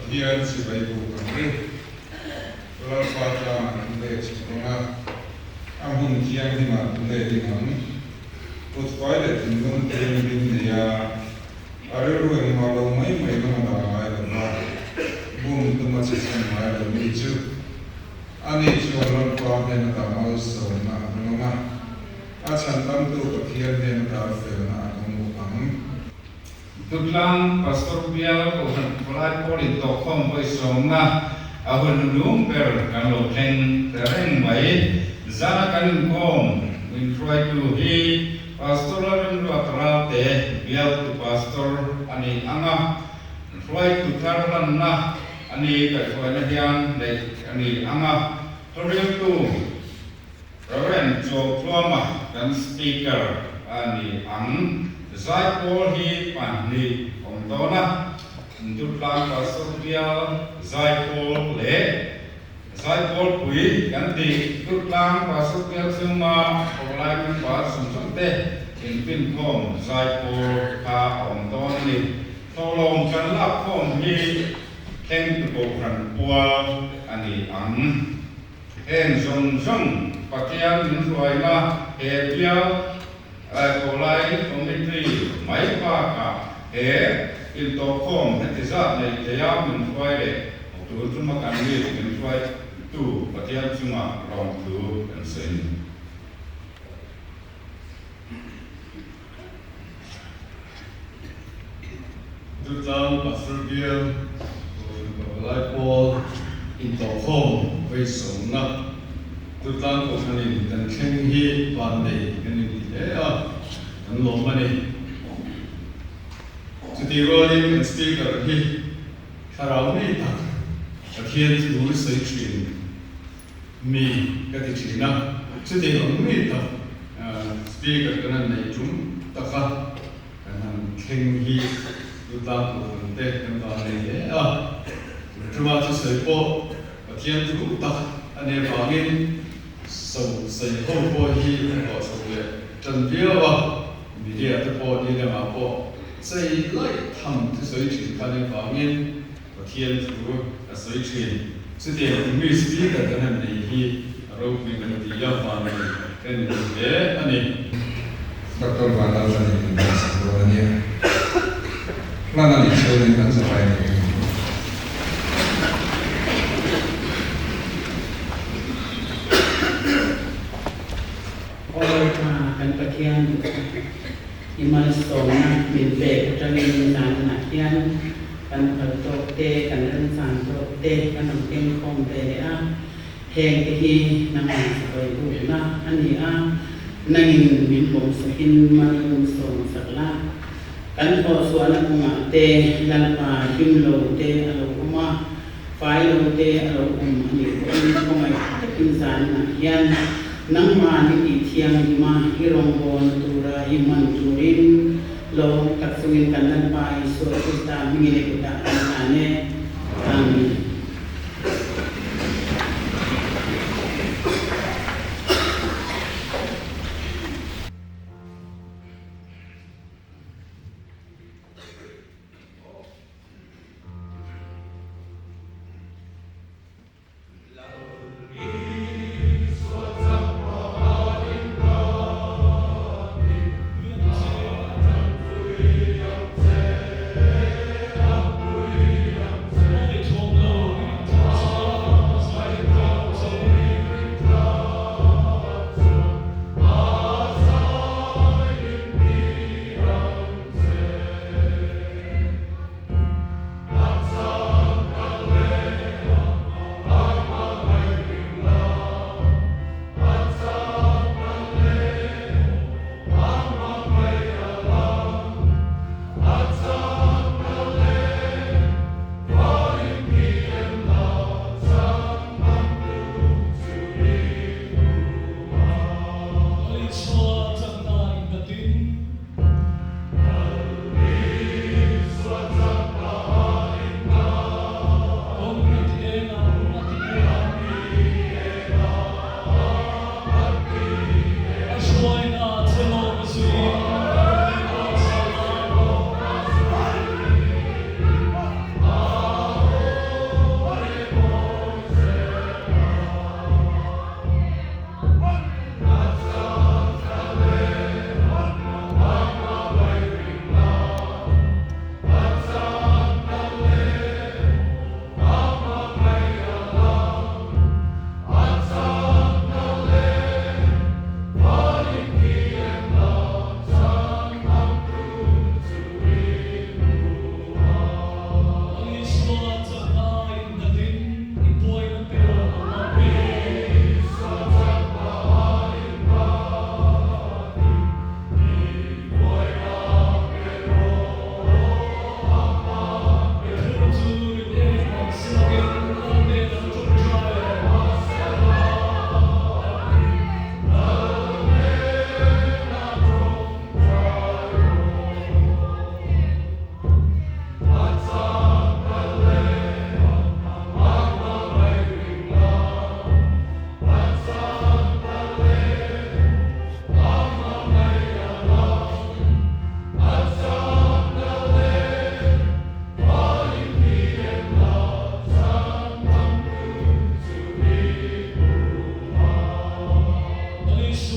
Pathian chibai buk ang u. Lalpa tlangah kan leh chhuk ang a, a hmun thianghlimah kan leh ding ang. Kutfai leh thinlung thianghlim nei a, a rilru engmah lo mai mai lama dah ngai lo va, bum tuma che chhan ngai lo mi chu ani chuan Lalpa hnen ata malsawmna a dawng ang a, a chhandamtu Pathian hnen ata felna a dawng bawk ang. Dutlang Pastor Bial Kohhran Khawlai pawl intawhkhawm vawi sawmna a hun lung ber kan lo thleng ta reng mai. Zana kan inkawm min hruaitu hi Pastor Lalrinruat Ralte bialtu Pastor a ni ang a, hruaitu thar hlanna a ni kaihhruaina hian neih a ni ang a, thuriltu Rev. Chawltluama kan Speaker a ni ang. Zaipawl hi pahnih awm dawn a, Dutlang Pastor Bial Zaipawl leh Zaipawl Pui kan tih Dutlang Pastor Bial chhunga Pawlai member zawng zawng te infinkhawm Zaipawl kha a awm dawn a ni. Thawhlawm kan lakkhawm hi thlengtu Kohhran pual a ni ang. Heng zawng zawng Pathian min hruaina he bial Pawlai Committee mai bakah he intawhkhawm heti zat nei theia min hruai leh tun tuma kan mi min hruaitu Pathian chunga lawmthu kan sawi a ni. Dutlang Pastor Bial Pavalai Pawl intawhkhawm vei sawmna Dutlang Kohhranin kan thleng hi vannei kan inti hle a, kan lawm a ni. Chutih rualin kan Speaker hi thlarau mi tak Pathian thu sawi thin Mi ka ti thin a, chutiang ang mi tak speaker kan han neih tum tak a, kan han thleng hi Dutlang Kohhran te kan van nei hle a, tuma thusawi pawh Pathian thu tak a nih avangin so sawi ho pawh hi a tawh chho leh tan viau a, media te pawh ni lamah pawh chei laih tham thusawi thin kha nih avangin Pathian thu a sawi thin. Chutiang ang mi speaker kan han nei hi a ropui kan ti a, vanlei kan inti hle a ni. Doctor Vanlaltani min ngaihsak dawn a nia. Hlan a nih chhungin kan zavai nei a ni. Aw tha kan Pathian i malsawmna min pek atangin zanah hian kan phal tawk te, kan remchang tawk te kan rawn keng khawm ve leh a, heng te hi nangmah sawi bukna a ni a, nangin min pawmsakin mal min sawmsak la, kan thawhchhuahna kawngah te Lalpa hlim lo te a lo awm a, Fai lo te a lo awm a nih pawhin khawngaih takin zanah hian nangmah ni tih thianghlim a i rawngbawlna tura i hman turin lo tak chungin kan Lalpa Isua Krista hmingin i kutah kan hlan e. Amen.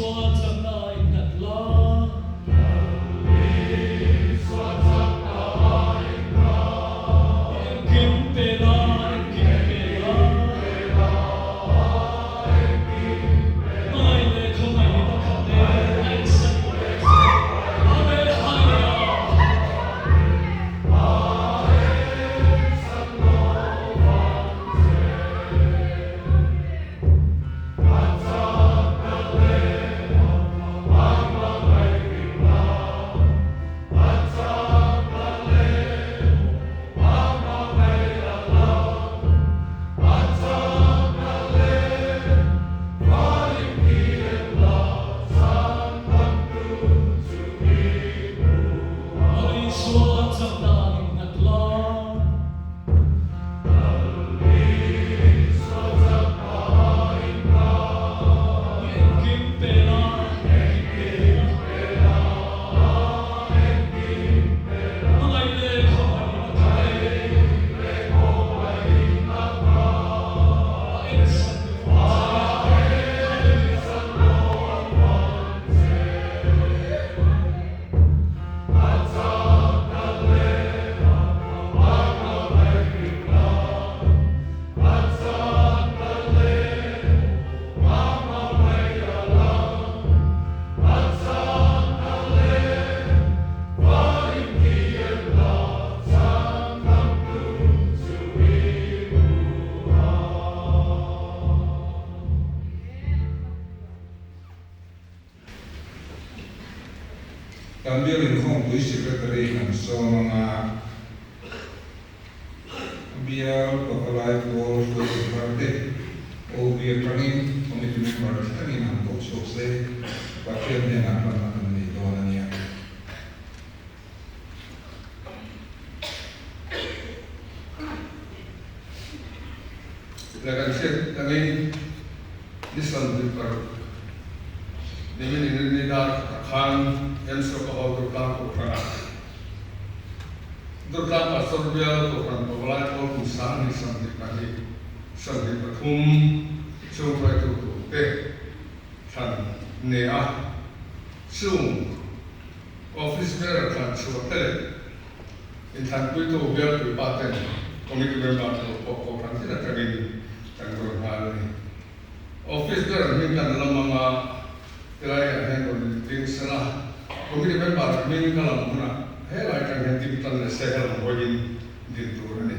Isua chakna innghat la. Engkim pe la, engkim pe la. Hmangaih leh khawngaih a khat e, a insak lo che. Amen Hallelujah. Isua chakna innghat la. Engkim pe la, engkim pe la. Hmangaih leh khawngaih a khat e. A ensak lo che. Hallelujah. Kan bial inkhawmpui Secretary kan sawm anga bial pavalai pawl hruaitu thar te OB atangin committee member thlengin han koh chhuak se Pathian hnenah hman a kan nei dawn a nia. La kan hriat angin ni 25 nimin in ni dar khatah khan Emsawk a haw Durtlang Kohhranah Durtlang Pastor Bial Kohhran Pavalai Pawl kum 2022 23 chhung hruaitu turte thlan nei a chung Office bearer thlan chhuah te leh inthlanpuitu bialpui pa ten committee member te lo pawh kohhran tin atangin kan rawn nghal a ni. Office bearer hming kan lam anga tilai ah hian rawn inting sela committee member hming ka lam hunah helai atang hian ding tan leh se helam hawiin din tur a ni.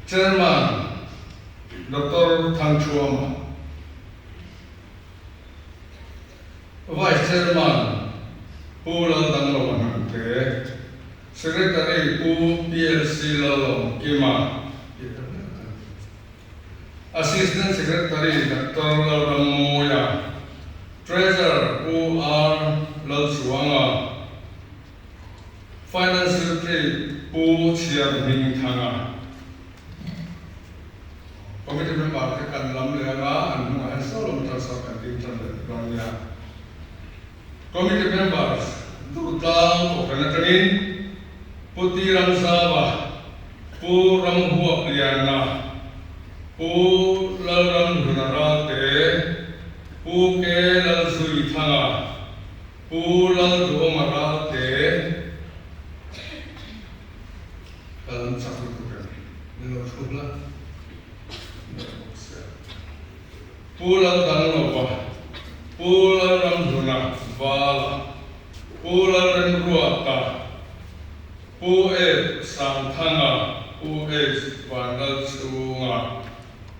Chairman Doctor Thangthuama. Vice Chairman Pu Laldanglo Hnamte, Secretary Pu PLC Lalawmkima, Assistant Secretary Doctor Lalrammawia, Treasurer Pu R Lalchuanga, Finance Secretary Pu Chhiarhmingthanga. Committee member te kan lam leh anga an hnungah hian saw lam tan saw kan ding tan leh dawn nia. Committee members duhtlang kohhran atangin Pu Ti Ramzava, Pu Ramhuak Liana, Pu Lalramhluna Ralte, Pu Ke Lalzuithanga, Pu Lalduhawma Ralte, Ka lam chak lutuk em? Min lo thu hla deuh bawk sia. Pu Laldanglova, Pu Lalramhluna Vala, Pu Lalremruata, Pu Ed Sangthanga, Pu H Vanlalchhunga,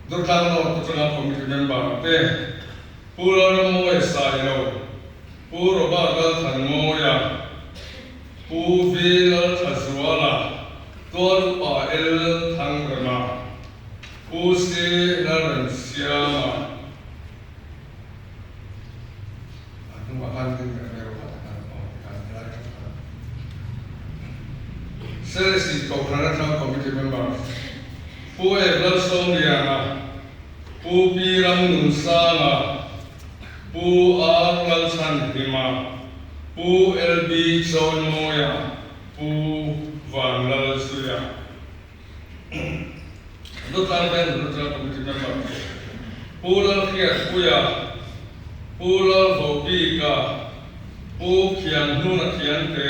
Durtlang North atanga Committee Member te, Pu Lalrammawia Sailo, Pu Robert Lalthanmawia, Pu V Lalthazuala, Tual Upa L Thangrema, Pu C Lalremsiama, a hnungah khan ding leh reu khat a khan awm ti khan helai tang khan Selesih Kohhran atang Committee Member Pu Ep Lalsawmliana, Pu Pi Ramnunsanga, Pu R Lalchhanhima, Pu LB Chawimawia, Pu Vanlalzuia, Dawtlang Veng Hmunatanga Committee Member te, Pu. Pu Lalhriatpuia, Pu Lalvobika, Pu Khianghnuna Khiangte,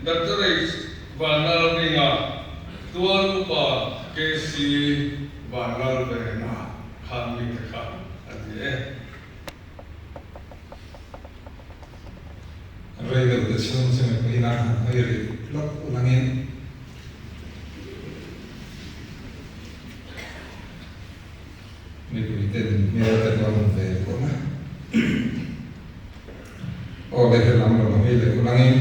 Doctor H Vanlalringa, Tual Upa KC Vanlalvena khan mite kha a ni e. Rei deuh te chhung chu mipui ina han hawi rih lawk langin. Mipui ten hmel te pawh an hmu ve dawn a. Aw le helam rawn hawi leh ulangin.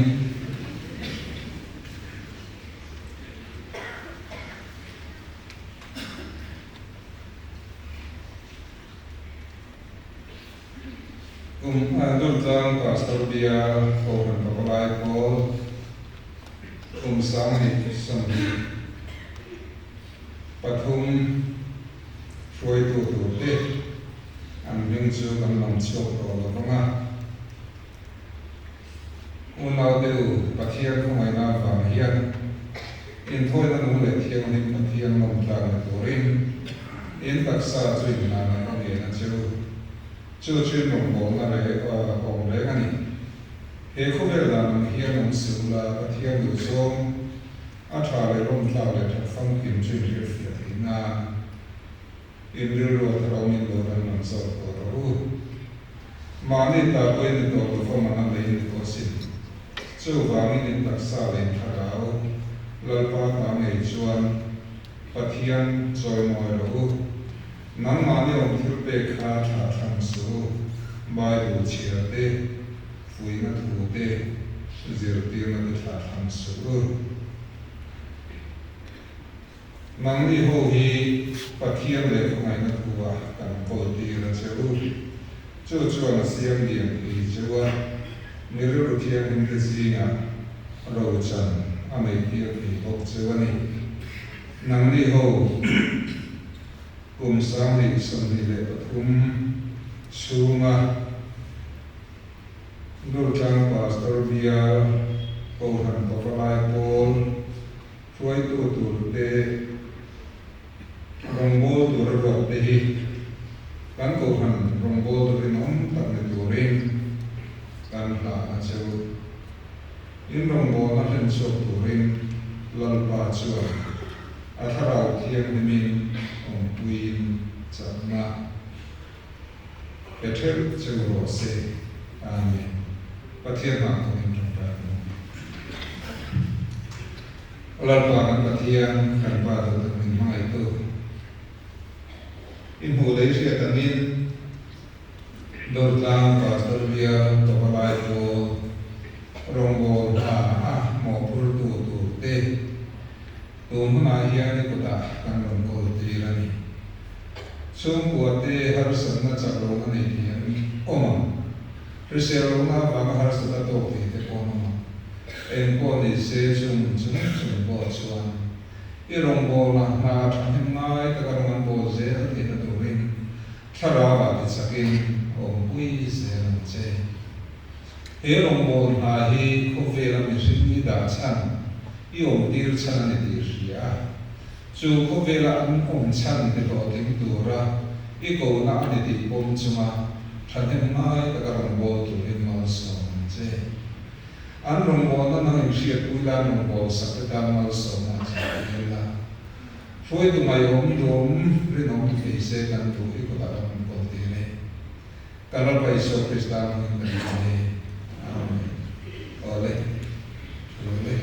Kum Durtlang Pastor Bial Kohhran Pavalai Pawl kum 2023 hruaitu turte an hming chu kan lam chhuak tawh lo vang a. Unau deuh Pathian khawngaihna avang hian inthawina nung leh thianghlim Pathian lawmtlak ni turin in taksa chu inhlana ka ngen a cheu. Chu chu in rawngbawlna reng awm reng a ni. He khawvel dan ang hian awm si ula Pathian duhzawng a tha leh lawmtlak leh that famkim chu in hrilhfiah theih nan In rilru a thar awmin lo danglam zawk tawh rawh u. Mahni ta pawhin ni tawh lo va man a lei ni tawh sin. Chuvangin in taksa leh in thlarau Lalpa ta ngei chuan Pathian chawimawi rawh u. Nangmahni awm thil pek kha tha thlang suh u. Bible chhiar te, fuihna thu te, zirtirna te tha thlang suh u. Nangni ho hi Pathian leh khawngaihna thua kan kawl tir a che u. Chu chuan a siam lian thei che u a, mi rilru thianghlim te zingah rochan a nei tir thei bawk che u a ni. Nangni ho kum 2023 chhunga Durtlang Pastor Bial Kohhran Pavalai Pawl, Hruaitu tur te, rawngbâwl tura ruat te hi kan kohhran rawngbâwl tu rinawm tak ni turin kan hlah a che u. In rawngbâwlna hlen chhuak turin Lalpa chuan a thlarau thianghlimin awmpuiin chakna pe theuh che u rawh se. Amen. Pathian hmang thawkin tawngtai ang u. Lalpa kan Pathian, kan Pa duh tak min hmangaihtu, i hmuh leh i hriat angin Durtlang Pastor Bial Tawkalai Pawl rawngbâwl hna a mawhphurtu turte tun hunah hian i kutah kan rawn kawl tir a ni. Chhungkua te harsatna chak lohna nei thei an awm ang. Hrisel lohna avanga harsat a tawk thei te pawh an awm ang. Eng pawh ni se chung chung chung pawh chuan i rawngbawlna hna thahnem ngai taka rawng an bawl zel theihna turin thlarau ah tichakin awmpui zel ang che. He rawngbâwl hna hi khawvêla mihring i dah chhan, i awmtîr chhan a ni tih hria a. Chu khawvêla an awm chhan ti hlawhtling tûra i kohna a ni tih pawm chunga thahnem ngai taka rawngbâwl tûrin malsâwm ang che. An rawngbâwlna nang inhriatpui la, an rawngbâwl sak te tân malsâwmna a chhah tir la. Hruaitu ngaihawm duhawm rinawm ni thei se kan duh i kutah kan rawn kawl tir e. Kan Lalpa Isua Krista hmangin kan hmu e. Amen. Awle. Awle.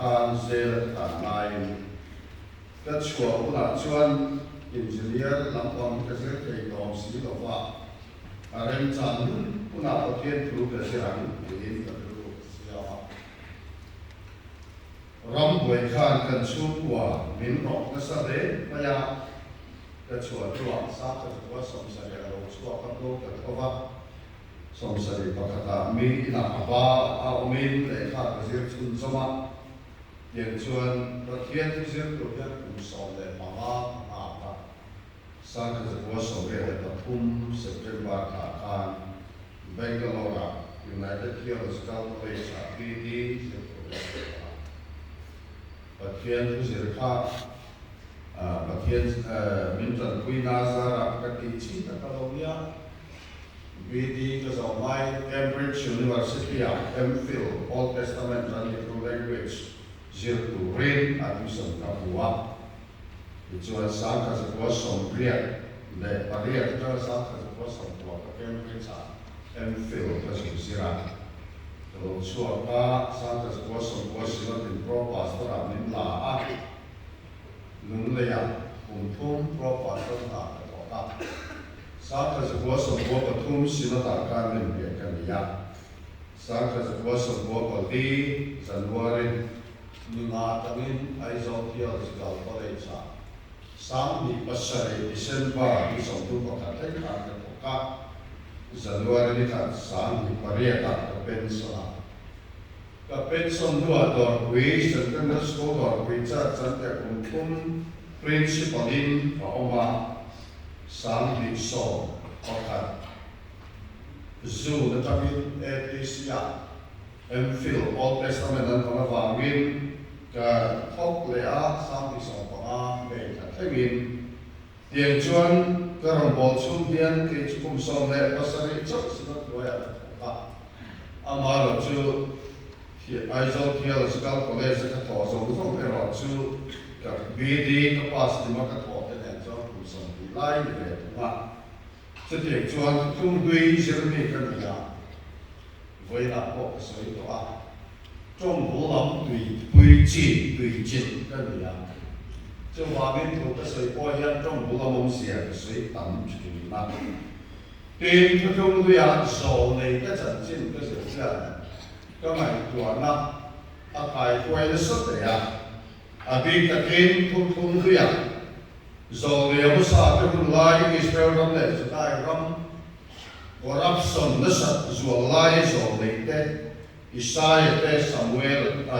khan jail a ka tan laiin ka chhuah hunah chuan engineer lampang hi ka zir thei tawm si lo va, a remchan hun hunah Pathian thu ka zir ang tiin ka rilru ka siam a. Rambuai khan kan chhungkua min rawk nasa hle mai a, ka chhuah hnuah Sangkhat khua 70 a lo chhuak a hlo ta tho va. 71ah mi inah a ba a awmin lehkha ka zir chhunzawm a, tiang chuan Pathian thu zir tur hian kum 15 ka nghak a. 1983 September thla khan Bangalore-ah United Theological College-ah BD zir tur ka chhuak a. Pathian thu zir kha Pathian min tanpuina zarah ka tih chi tak a lo nia. BD ka zawh mai Cambridge University-ah MPhil, Old Testament and Hebrew Language, zir turin admission ka hmu a. Tichuan 1988 atanga 1990 ka Cambridge-ah MPhil ka zuk zir a. Ka lo chhuak a, 1990 Synod-in Pro Pastor-ah min la a. Lungleiah kum thum Pro Pastor hna ka thawk a. 1993 Synod-ah khan rinpiah ka ni a. 1994 January ni nga atangin Aizawl Theological College-ah 2007 December ni 31 thleng khan ka thawk a. January ni khat 2008-ah ka pension a. Ka pension hnuah Dawrpui Centenary School Dawrpui Church an te kum thum Principal in ka awm a, 2011 June atangin ATC ah MPhil Old Testament an hawn avangin ka thawk leh a, 2015 May thla thlengin. Tiang chuan ka rawn bawl chhung hian kei chu kum 17 chauh Synod hnuaiah ka thawk a. Amaherawh chu Aizawl Theological College a ka thawh zawng zawng erawh chu ka BD ka pass tima ka thawh te nen chuan kum 20 lai ni ve thung a. Chutiang chuan thuthlung hlui zirmi ka ni a, vawiinah pawh ka sawi tawh a, tawng bul lam tui pui chi tui chilh ka ni a. Chuvangin thu ka sawi pawh hian tawng bul lam awmzia ka sawi tam thin a. Tin, thuthlung hluiah zawl nei ka chanchin ka zir hian ka ngaihtuahna a kaihruai nasa hle a. A bik takin thuthlung hluiah Zawlnei hmasa te hun lai Israel ram leh Judai ram corruption nasat zual lai zawlnei te Isaia te Samuel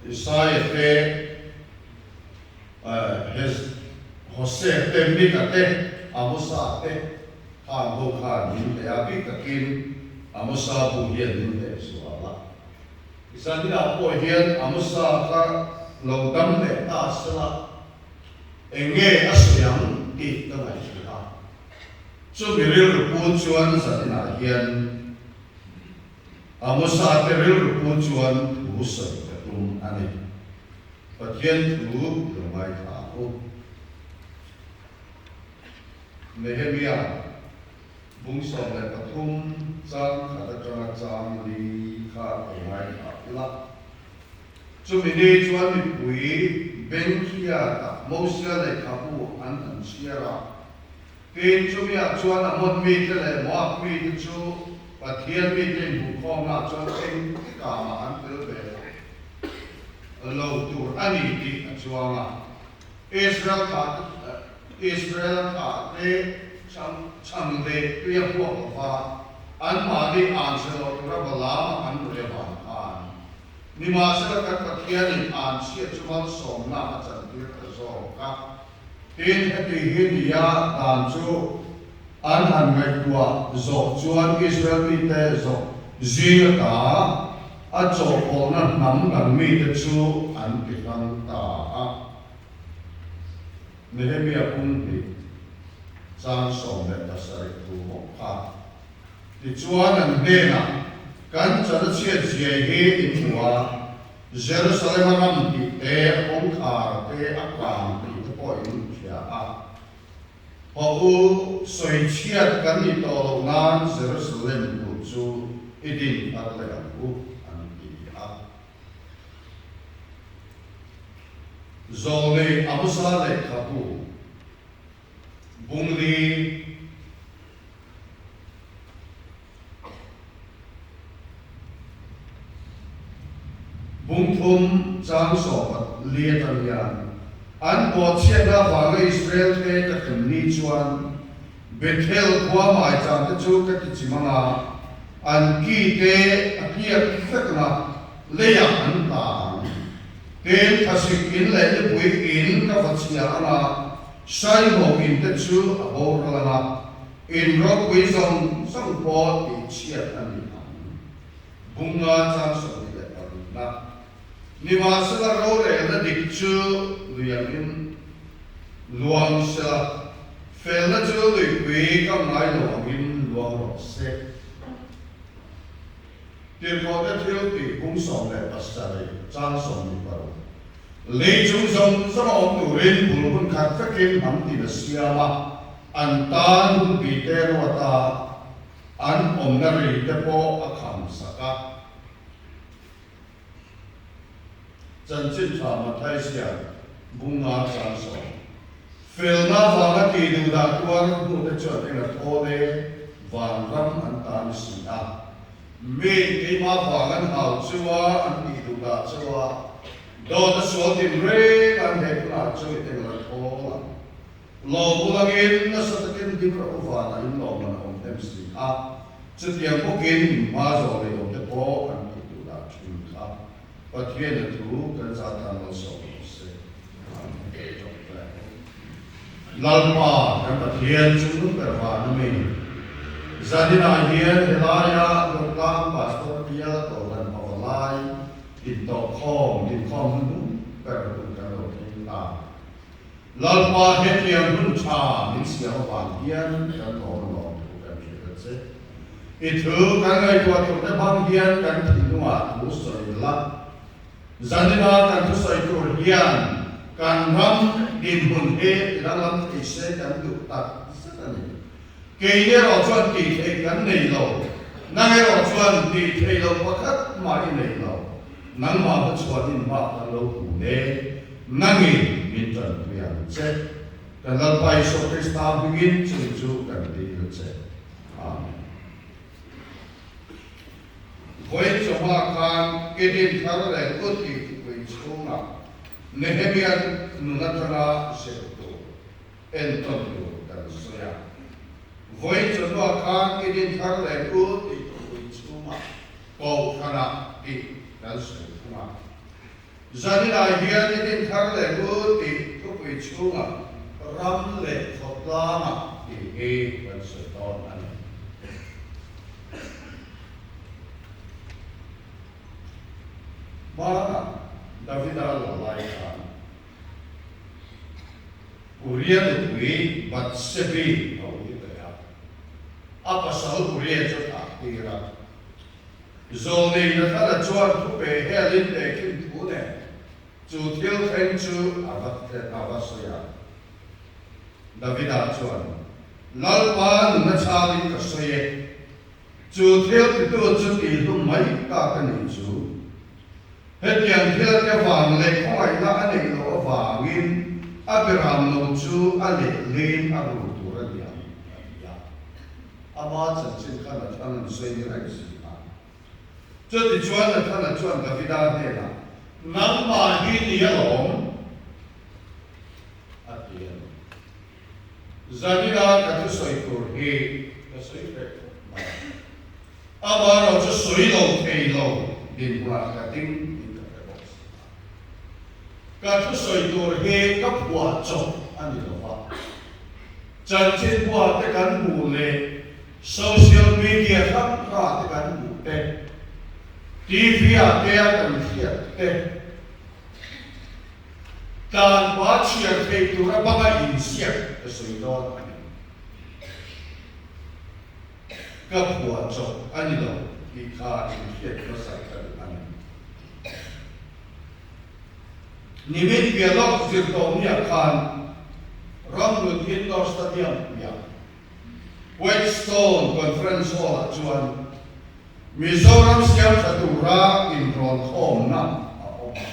Isaia te Hosea te Mika te Amosa te khan ho khan min hleh a bik takin Amosa bu hian min hleh zual a. Zanina pawh hian Amosa kha lo dam leh ta sela eng nge a sawi ang tih ka ngaihtuah a. Chumi rilru pu chuan zaninah hian Amosa te rilru pu chuan thu sawi ka tum a ni. Pathian thu lo ngaithla ang u. Nehemia. Bung 13 chang khat atanga chang li kha ka ngaithla ila. Chumi ni chuan mipui Bengkhiata Mosia lehkhabu an han chhiar a. Tin, chumiah chuan Ammon mite leh Moab mite chu Pathian mite inhmuhkhawmnaah chuan engtikah mah an tel ve lo tur a ni tih a chuang a. Israel thlah Israel thlah te chhan leh tui a huak lo va, anmahni an hre loh tura Balaam-a an rui avang khan. Nimahsela kan Pathianin an chhiat chu malsawmna a chantir ta zawk a. Tin, heti hi nia dan chu an han ngaihtuah zawh chuan Israel mite zawh zing ata a chawhpawlhna hnam dang mite chu an ti hrang ta a. Nehemia pum hnih chang 17 thu bawk kha. Tichuan an hnenah, Kan chan a chhiat ziai hi in hmu a, Jerusalem a ram tih te, a kawngkhar te, a kang tih te pawh in hria a. Haw u, sawi chhiat kan nih tawh loh nan Jerusalem kulh chu i din thar leh ang u, an ti a. Zawlnei Amosa lehkhabu Bungli Bungthum chang sawpat li atang hian an bawhchhiatna avanga Israel te ka hrem ni chuan Bethel khua maichang te chu ka ti chim anga an ki te a tliak vek anga leiah an tla ang. Tin, thlasik in leh nipui in ka va chhia anga Saihawk in te chu a boral anga in ropui zawng zawng pawh tih chhiat a ni ang. Bunga chang 25 na Nimahsela rorelna dik chu lui angin luang sela, felna chu luipui kam ngai lo angin luang rawh se. Tirhkohte thil tih bung 17 chang 26. Lei chung zawng zawng a awm turin bul hun khat vekin hnam tin a siam a, an tan hun bi te ruat a, an awmna ri te pawh a kham sak a. Chanchin tha Matthai ziak bung nga chang sawm. Felna vanga tih duh dah tuar hnute chuan eng a thawl e, vanram an ta ni si a. Mi keimah vang an hau chu a, an tih duh dah chu a, dawt a sual tin reng an he hunah chu i eng la thawl ang. Lawm ulangin nasa takin hlim rawh u vanah in lawm man a awm hnem si a, chutiang bawkin in hma zawh leh awm te pawh an tih duh dah thin kha Pathian a thu kan za tan lo sawm rawh se. Lalpa kan Pathian chung ber van a mi. Zaninah hian helaia Dawtlang Pastor Bial Kohhran Pavalai intawhkhawm inkhawm hnuhnung ber hun kan lo thleng ta. Lalpa hetiang hun tha min siam avang hian kan lawm a lawm thu kan hrilh a che. I thu kan ngaihtuah tur te hmang hian kan thinlungah thu sawi la. Zanina kan thusawi tur hian kan ram dinhmun hi ti danglam thei se kan duh tak zet a ni. Keini erawh chuan tih theih kan nei lo, nang erawh chuan tih theih loh pakhat mah i nei lo. Nangmah kha chuan in hma kan lo hmu e, nangin min tanpui ang che. Kan Lalpa Isua Krista hmingin chumi chu kan dil che. Amen. Vawiin chawhma khan Eden thar leh Uti thupui chhungah Nehemia nun atanga zir tur entawn tur kan sawi a. Vawiin chawhma khan Eden thar leh Uti thupui chhungah Kohhranah tih kan sawi thung a. Zaninah hian i din thar leh u tih thupui chhungah ram leh khawtlangah tih hi kan sawi dawn a ni. Hmanah Davida lo lai khan Uria nupui Bathsebi a ui ve a, a pasal Uria chu thah tir a. Zawlnei Nathana chuan thu pe helin tehkhin thu nen chu thil thleng chu a va a va sawi a. Davida chuan, Lalpa nuna chhangin ka sawi e, chu thil titu chu tihhlum mai ta ka nih chu. Hetiang thil te vang leh khawngaihna a neih loh avangin a beram lo chu a lehlein a rul tur a ni ang, a ti a. Ama chanchin kha Nathana'n sawi ni reng si a. Chutichuan Nathana chuan Davida hnenah, Nangmah hi ni alawm, a ti a ni. Zanina ka thusawi tur hi ka sawi hreh khawp mai. Amaherawh chu sawi lo thei lo dinhmunah ka ding in ka hre bawk si a. Ka thusawi tur hi ka phuah chawp a ni lo va. Chanchinbua te kan hmuh leh social media hrang hrang te kan hmuh te, TV ah te a kan hriat te, tlanpa chhiar theih tura banga inziak ka sawi dawn a ni. Ka phuah chawp a ni lo tih kha inhriat hmasak ka duh a ni. Nimin piah lawk zirtawmniah khan Ramhlun Indoor Stadium piah Whitestone Conference Hall-ah chuan Mizoram siamtha tura inrawnkhawmna a awm a.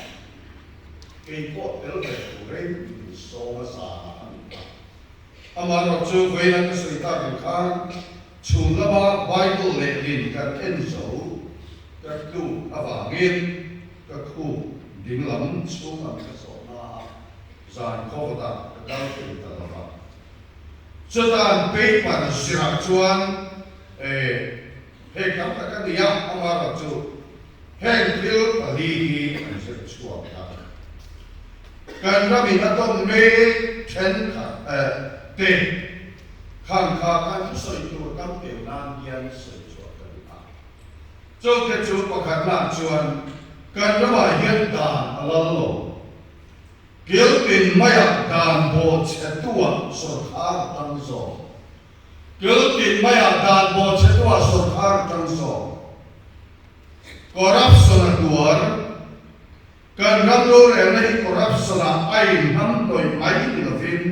Kei pawh tel ve turin min sawm a zan a ni ta. Amaherawhchu vawiin ka sawi tak ang khan chhun lama Bible lehlin kan en zo ka tluk avangin ka khup dinglam chhung ang ka zawhna a zan khawvata ka kal thei ta lo va. Chutan paper zirah chuan hei tam tak a ni a, amaherawhchu heng thil pali hi an zir chhuak a. Kan ramin a tawn mek thenkhat te khan kha kan thusawi tur tam teu nan hian sawi chhuah ka duh a. Chute chu pakhatnaah chuan kan ramah hian dan a lal lo. Kiltin maiah dan bawhchhetuah sawrkhar a tang zawk. Kiltin maiah dan bawhchhetuah sawrkhar a tang zawk. Corruption a hluar. Kan ram rorelna hi corruption ah a inhnam hnawih mai ni lovin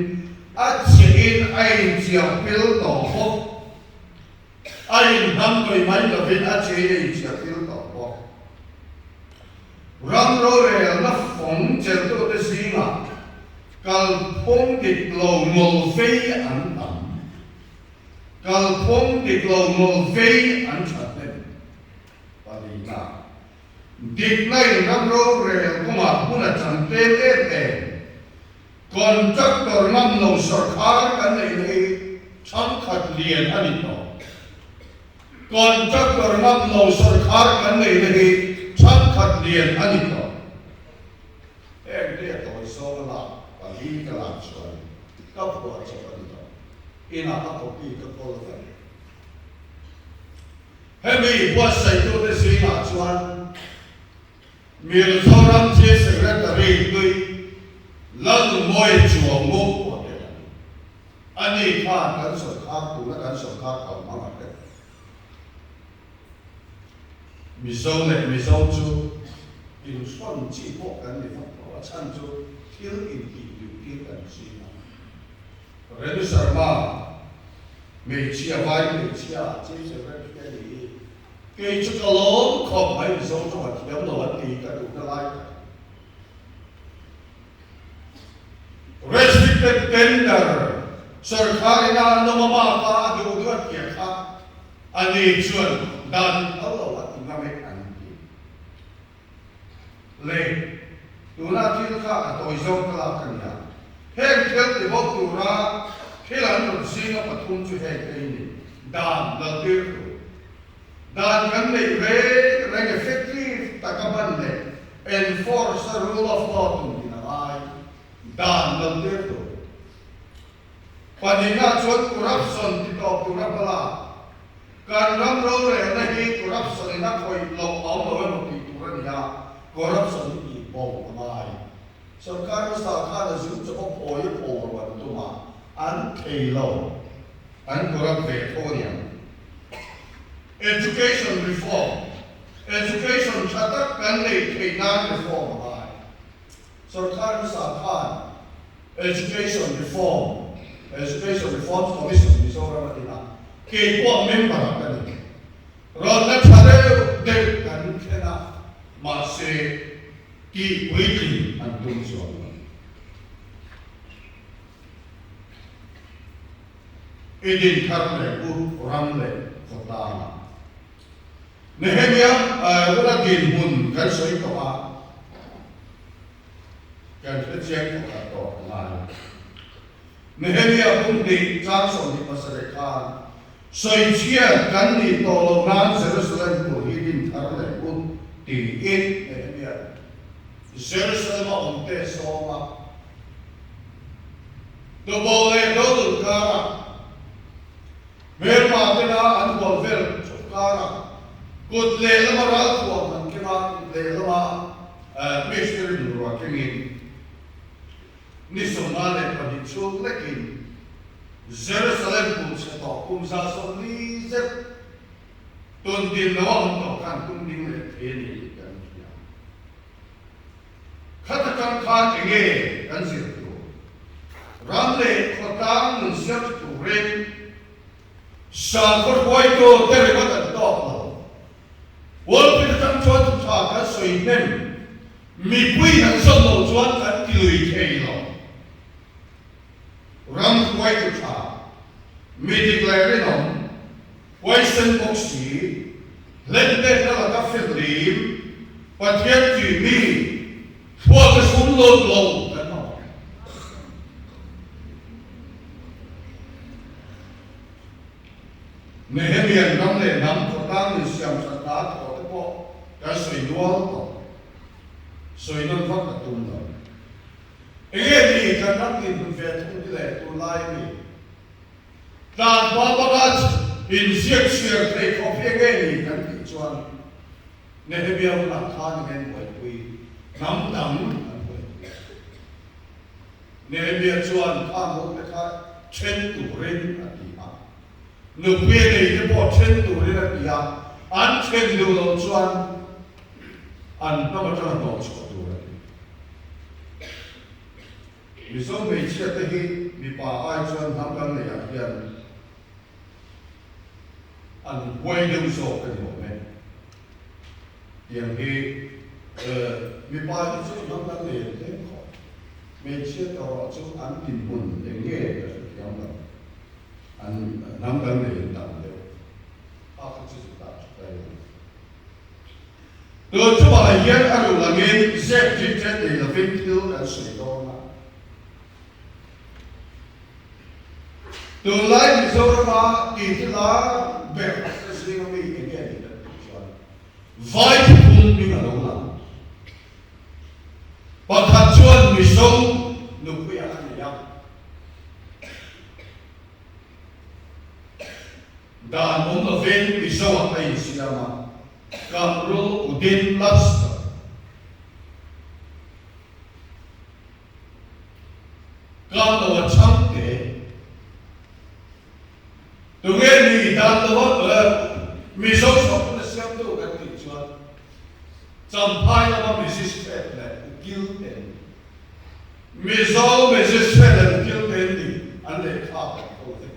a chiahin a inchiah pil tawh bawk. A inhnam hnawih mai lovin a chiahin a inchiah pil tawh bawk. Ram rorelna fawng chelhtute zingah kalphung dik lo ngawl vei an tam. Kalphung dik lo ngawl vei an that hnem. Palina. Dikna in ram rorel kawngah hmun a chan tlem em em. Contractor ngam lo sawrkhar kan neihna hi thangkhat lian a ni tawh. Contractor ngam lo sawrkhar kan neihna hi thangkhat lian a ni tawh. Heng te a tawi zawng a lak pali ka lak chuan ka phuah chawp a ni tawh. Inah a copy ka kawl vek. Hemi buatsaitute zingah chuan Mizoram Chief Secretary hlui Lalnunmawi Chuangmu pawh tel a ni. Ani khan kan sawrkhar tuna kan sawrkhar kal hmang a tel. Mizo leh Mizo chu inhrawn chi pawh kan ni vak lo, a chhan chu thil intih duh thil kan ching a. Renu Sharma, Hmeichhia vai hmeichhia Chief Secretary a ni hi kei chu ka lawm khawp mai Mizo tawng a thiam lo an ti ka duhna lai tak. Restricted tender sawrkhar ina an awm a bak a a duh duh a thiah kha a ni chuan dan phal lo a ti ngam e an ti. Le, tuna thil kha a tawi zawng ka lak a nia. Heng thil ti bawk tura thil an rawn zinga pathum chu heng te hi ni, dan laltir tur, dan kan neih reng reng effective taka hman leh enforce a rule of law tum din a ngai, dan laltir tur. Pahnihna chuan corruption ti tawp tura hmala kan ram rorelna hi corruption in a khawih loh a awm lo emaw tih tur a ni a, corruption hi tih bo a ngai. Sorkar hmasa khan a zung chawp a phawi a pho ro an tum a, an thei lo, an corrupt ve tho a niang. Education reform, Education tha tak kan neih theih nan reform a ngai. Sorkar hmasa khan Education Reform, Education Reforms Commission Mizoram a din a, kei pawh member ah ka ni. Rawnna tha deuh deuh kan thlen a, mahse tih puitling an tum chuang lo. I din thar leh u ram leh khawtlang ah. Nehemia una dinhmun kan sawi tawh a, kan hrechiang pakhat tawh a ngai. Nehemia kum hnih chang 27 khan sawichhiat kan nih tawh loh nan Jerusalem tur hi din thar leh u tiin Nehemia Jerusalem a awm te sawm a, Tuboh leh Dodul karah Hmelma tena an hual vel chawp karah kut lehlama ralthuam an keng a, kut lehlama mistiri bungrua kengin ni 42 chhung lekin Jerusalem kulh chhe tawh kum 140 zet tun din lo a awm tawh khan tum ding leh thei a ni tih kan hria. Khat atang khan enge kan zir tur? Ram leh khawtlang nun siam tha turin sakhaw hruaitu te ringawt an tawk lo. Pulpit atang chuan thu tha kan sawi hnem. Mipui kan zawm loh chuan kan ti lui thei lo. Ram hruaitu tha, mi dik leh rinawm, huaisen bawk si, hlenpekna laka fihlim, Pathian tih mi, thluak a sum lut lo kan mamawh. Nehemian ram leh hnam khawtlang insiam that hna thawh te pawh kan sawi nual tawh. Sawi nawn vak a tum lo. Enge ni kan ram inhmun ve thung hi leh tunlai mi tlanpa banga inziak chhiar thei khawp hi enge ni kan tih chuan Nehemia hunah khan enge an buaipui, hnam dang an buaipui. Nehemia chuan khang ho te kha then turin a ti a, nupui a nei te pawh then turin a ti a, an then duh loh chuan an hnam atanga hnawh chhuah tur a ni. Mizo hmeichhia te hi mipa ai chuan hnam kan neih ah hian an huai deuh zawk a ni awm e. Tiang hi mipa hi chu hnam kan nei an tlem khawp. Hmeichhia erawh chu an dinhmun eng nge ka hrethiam lo. An hnam kan nei an tam deuh. A kha chu chu tah tha ta ila. Tun chungah hian a ruh langin zep ṭit ṭet nei lovin thil kan sawi dawn a. Tunlai Mizorama titi lar ber te zinga mi eng nge ni kan tih chuan vai thupum hming a lo lang. Pakhat chuan Mizo nupuiah a nei a. Dan awm lovin Mizo-ah a insiam a, Kamrul Uddin Laskar. Kam lo a chhang te. Tunge ni dan lova Mizo chhawk na siamtu kan tih chuan Champhai lama Magistrate leh Ukil te an ni. Mizo Magistrate leh Ukil te an ni an lehkha kan tho vek.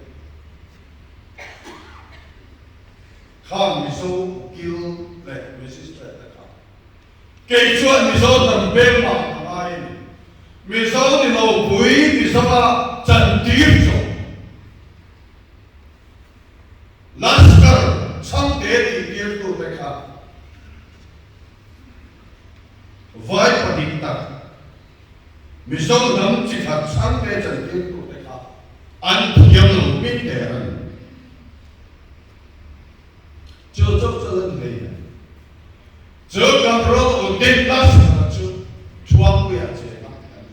Khang Mizo Ukil leh Magistrate te kha Kei chuan Mizo hnam peng mah ka ngai a ni. Mizo ni lo pui Mizoa chantir zawk. Laskar chhangte tih tirtute kha vai pahnih tak Mizo hnam chi khat chhangte chantirtute kha an thiam lo hming der a ni. Chu chauh chu a lan hlei a. Chu Gabriel Uddin Laskar chu Thuampuia cheng a kan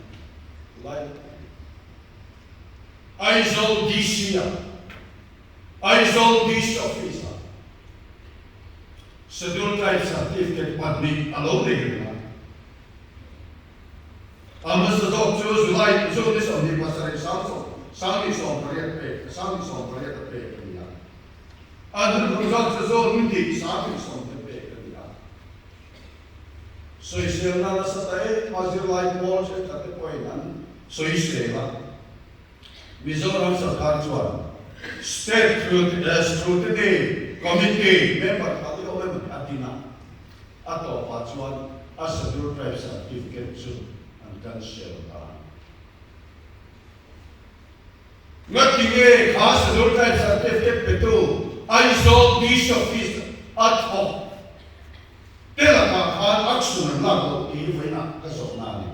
lai a ni. Aizawl DC ah, Aizawl DC Office ah Schedule Tribe Certificate pahnih a lo nei reng a. A hmasa zawk chu July June ni 27 sang 28 pek, 28 a pek a ni a. A hnuhnung zawk chu June ni hnih 20 pek a ni a. Sawiselna nasa ta em a zirlai pawl thenkhat te pawhin an sawisel a. Mizoram sarkar chuan State Scrutiny Committee member kha i awm em a din a, a tawpah chuan a Schedule Tribe Certificate chu an cancel ta a ni. Ngati nge kha Schedule Tribe Certificate petu Aizawl DC Office a thawk te lakah khan action an lak loh tih hi vawiinah ka zawhna a ni.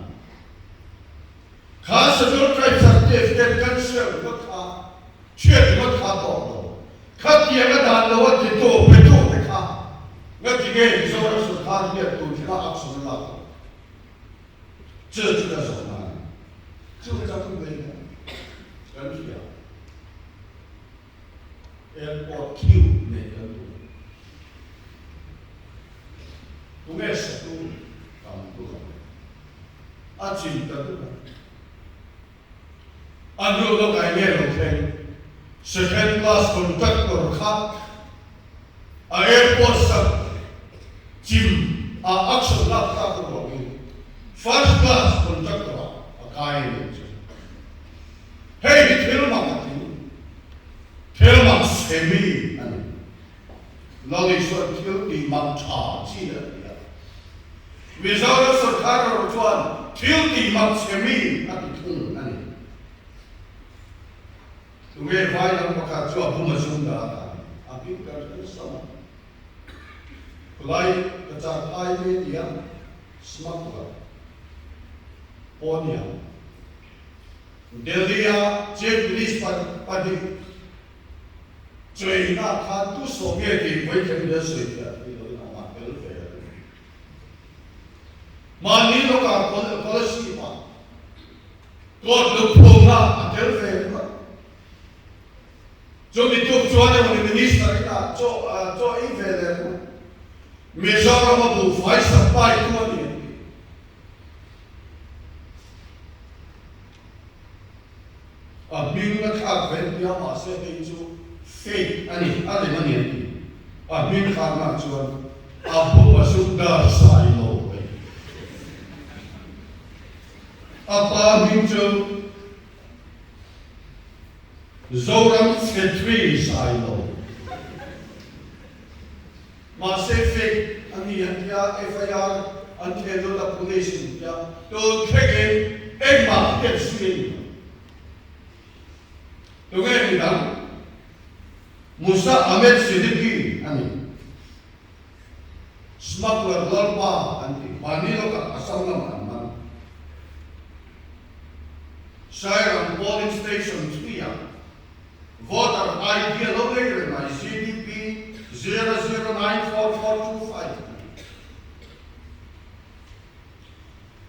Kha Schedule Tribe Certificate cancel ringawt kha chhiat ringawt kha tawk lo. Khatiang a dan lo a titu petu te kha ngati nge Mizoram sawrkar hian tun thlenga action an lak loh? Chu chu ka zawhna a ni. Chu ka chang mai a, kan hria. Airport queue nei kan duh. Tunge satu tam duh ang? A chin ta duh ang. A hnu lawkah nge lo thleng? Second class contractor kha a airport sak chim a action lak tlak avangin first class contractor ah a kai a nih chu. Hei hi thil mak a tling, thil mak semi a ni. Lal Isuan thil tih mak tha chi a ti a. Mizoram sorkar erawh chuan thil tih mak chhe mi a ti thung a ni. Tunge vai lam pakhat chu a bum a zum dah a ta ni. A hming kan hre nasa mai. Khulai ka chak ai te tia smuggler pawh nia. Delhi-a Chief Minister pahnih China khan tu sawm nge tih vawi khem hian sawi fiah thei loin a mah tel ve a ni. Mahni lawkah Kolasib-ah court lungphumna a tel ve ringawt. Chumi tuk chuan emaw ni Minister inah chaw chaw ei ve leh ringawt. Mizoram a buhfai supply tu a ni an ti. A hming a thlak ve tia mahse hei chu fake a ni, a lem a ni an ti. A hming thlaknaah chuan a pu Mazumdar Sailo a ni. A pa hming chu Zoram Chhetri Sailo. Mahse fake a ni an tia, FIR an thlen lut a police in tia, tun thlengin engmah hriat zui a ni lo. Tunge mi dang? Musa Ahmed Siddiqui a ni. Smuggler Lalpa an ti, mahni lawkah Assam lamah an man. Sairang polling station chhuiah Voter ID a lo nei reng mai, ZDP 0094425 a ni.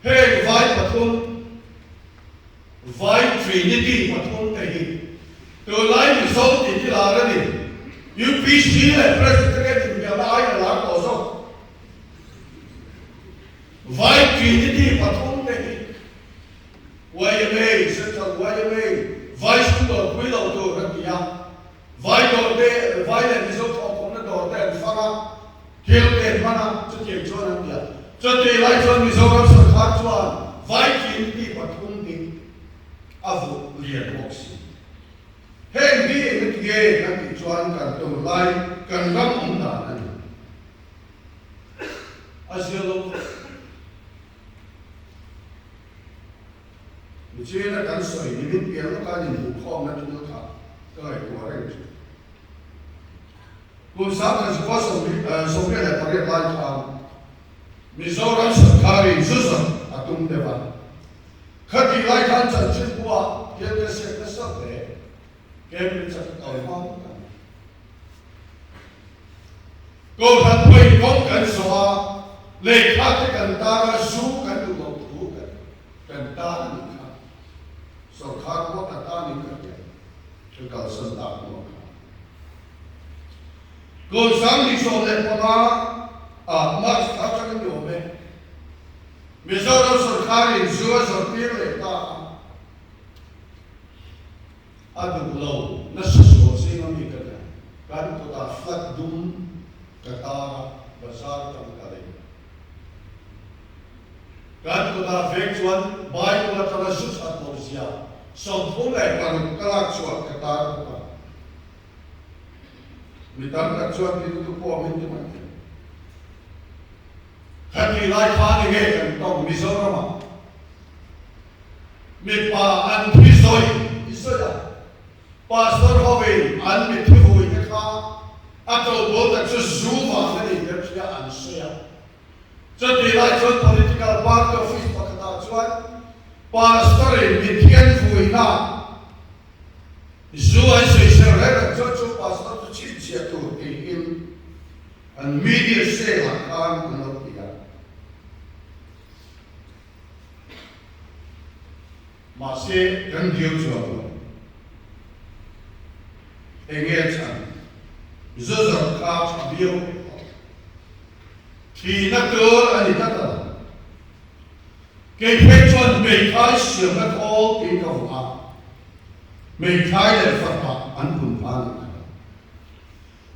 Heng vai pathum, vai Trinity pathum te hi tunlai Mizo tih hi lar a ni. UPC leh Presbyterian inbiakna aiin a lar tawh zawk. Vai Trinity pathum te hi YMA, Central YMA, Vai sum dawr pui lo tur a ti a, Vai dawr te, Vai leh Mizo thawhkhawmna dawr te an fang a, thil te an hman a, chutiang chuan an ti a. Chutih lai chuan Mizoram sorkar chuan Vai Trinity pathum hi a vuh lian bawk si. Heng hi engati nge kan tih chuan kan tunlai kan ram awm dan a ni. A zia lo khawp. Nichina kan sawi ni min pian lawka an inhmuhkhawmna thil kha ka ngaihtuah reng thin. Kum 10,000 28 lai khan Mizoram sorkarin zu zawrh a tum deuh a. Khatih lai khan chanchinbuah hian ka ziak nasa hle. Cambridge-a ka kal hma vek a ni. Kohhran pawhin kawng kan zawh a, lehkha te kan tar a, zu kan duh loh thu kan kan tar a nih kha. Sorkar pawh ka tan in ka hria, ka kalsan tak hnuah khan. Kum 2015 ah March thla atangin ni awm e, Mizoram sorkarin zu a zawrhtir leh ta a. A duh lo nasa sual zing a mi ka nia. Kan kutah flag dum ka tar a, bazar tang ka lei. Kan kutah veng chuan Bible atanga zu that lo zia 36 ka lak chhuah ka tar bawk a. Mi tam tak chuan thil tu pawh min ti mai thei. Khatih lai khan enge kan tawng Mizoramah Mipa an thi sawi i sawi a, Pastor hovin an mitthi vui te kha a tobul tak chu zu vang a ni ber hria an sawi a. Chutih lai chuan political party office pakhatah chuan Pastor in mitthi an vuina zu an sawisel reng reng chuan chu Pastor chu chhinchhiah tur tiin an media cell ah khan an lo ti a. Mahse, kan dil chuang lo. Enge chhan? Zuzar kha tha viau ve tawh. Thihna tur a ni tlat a lo. Kei phei chuan hmeithai siamna thawl tiin ka vuah a, hmeithai leh fahrah an pun pha a nih kha.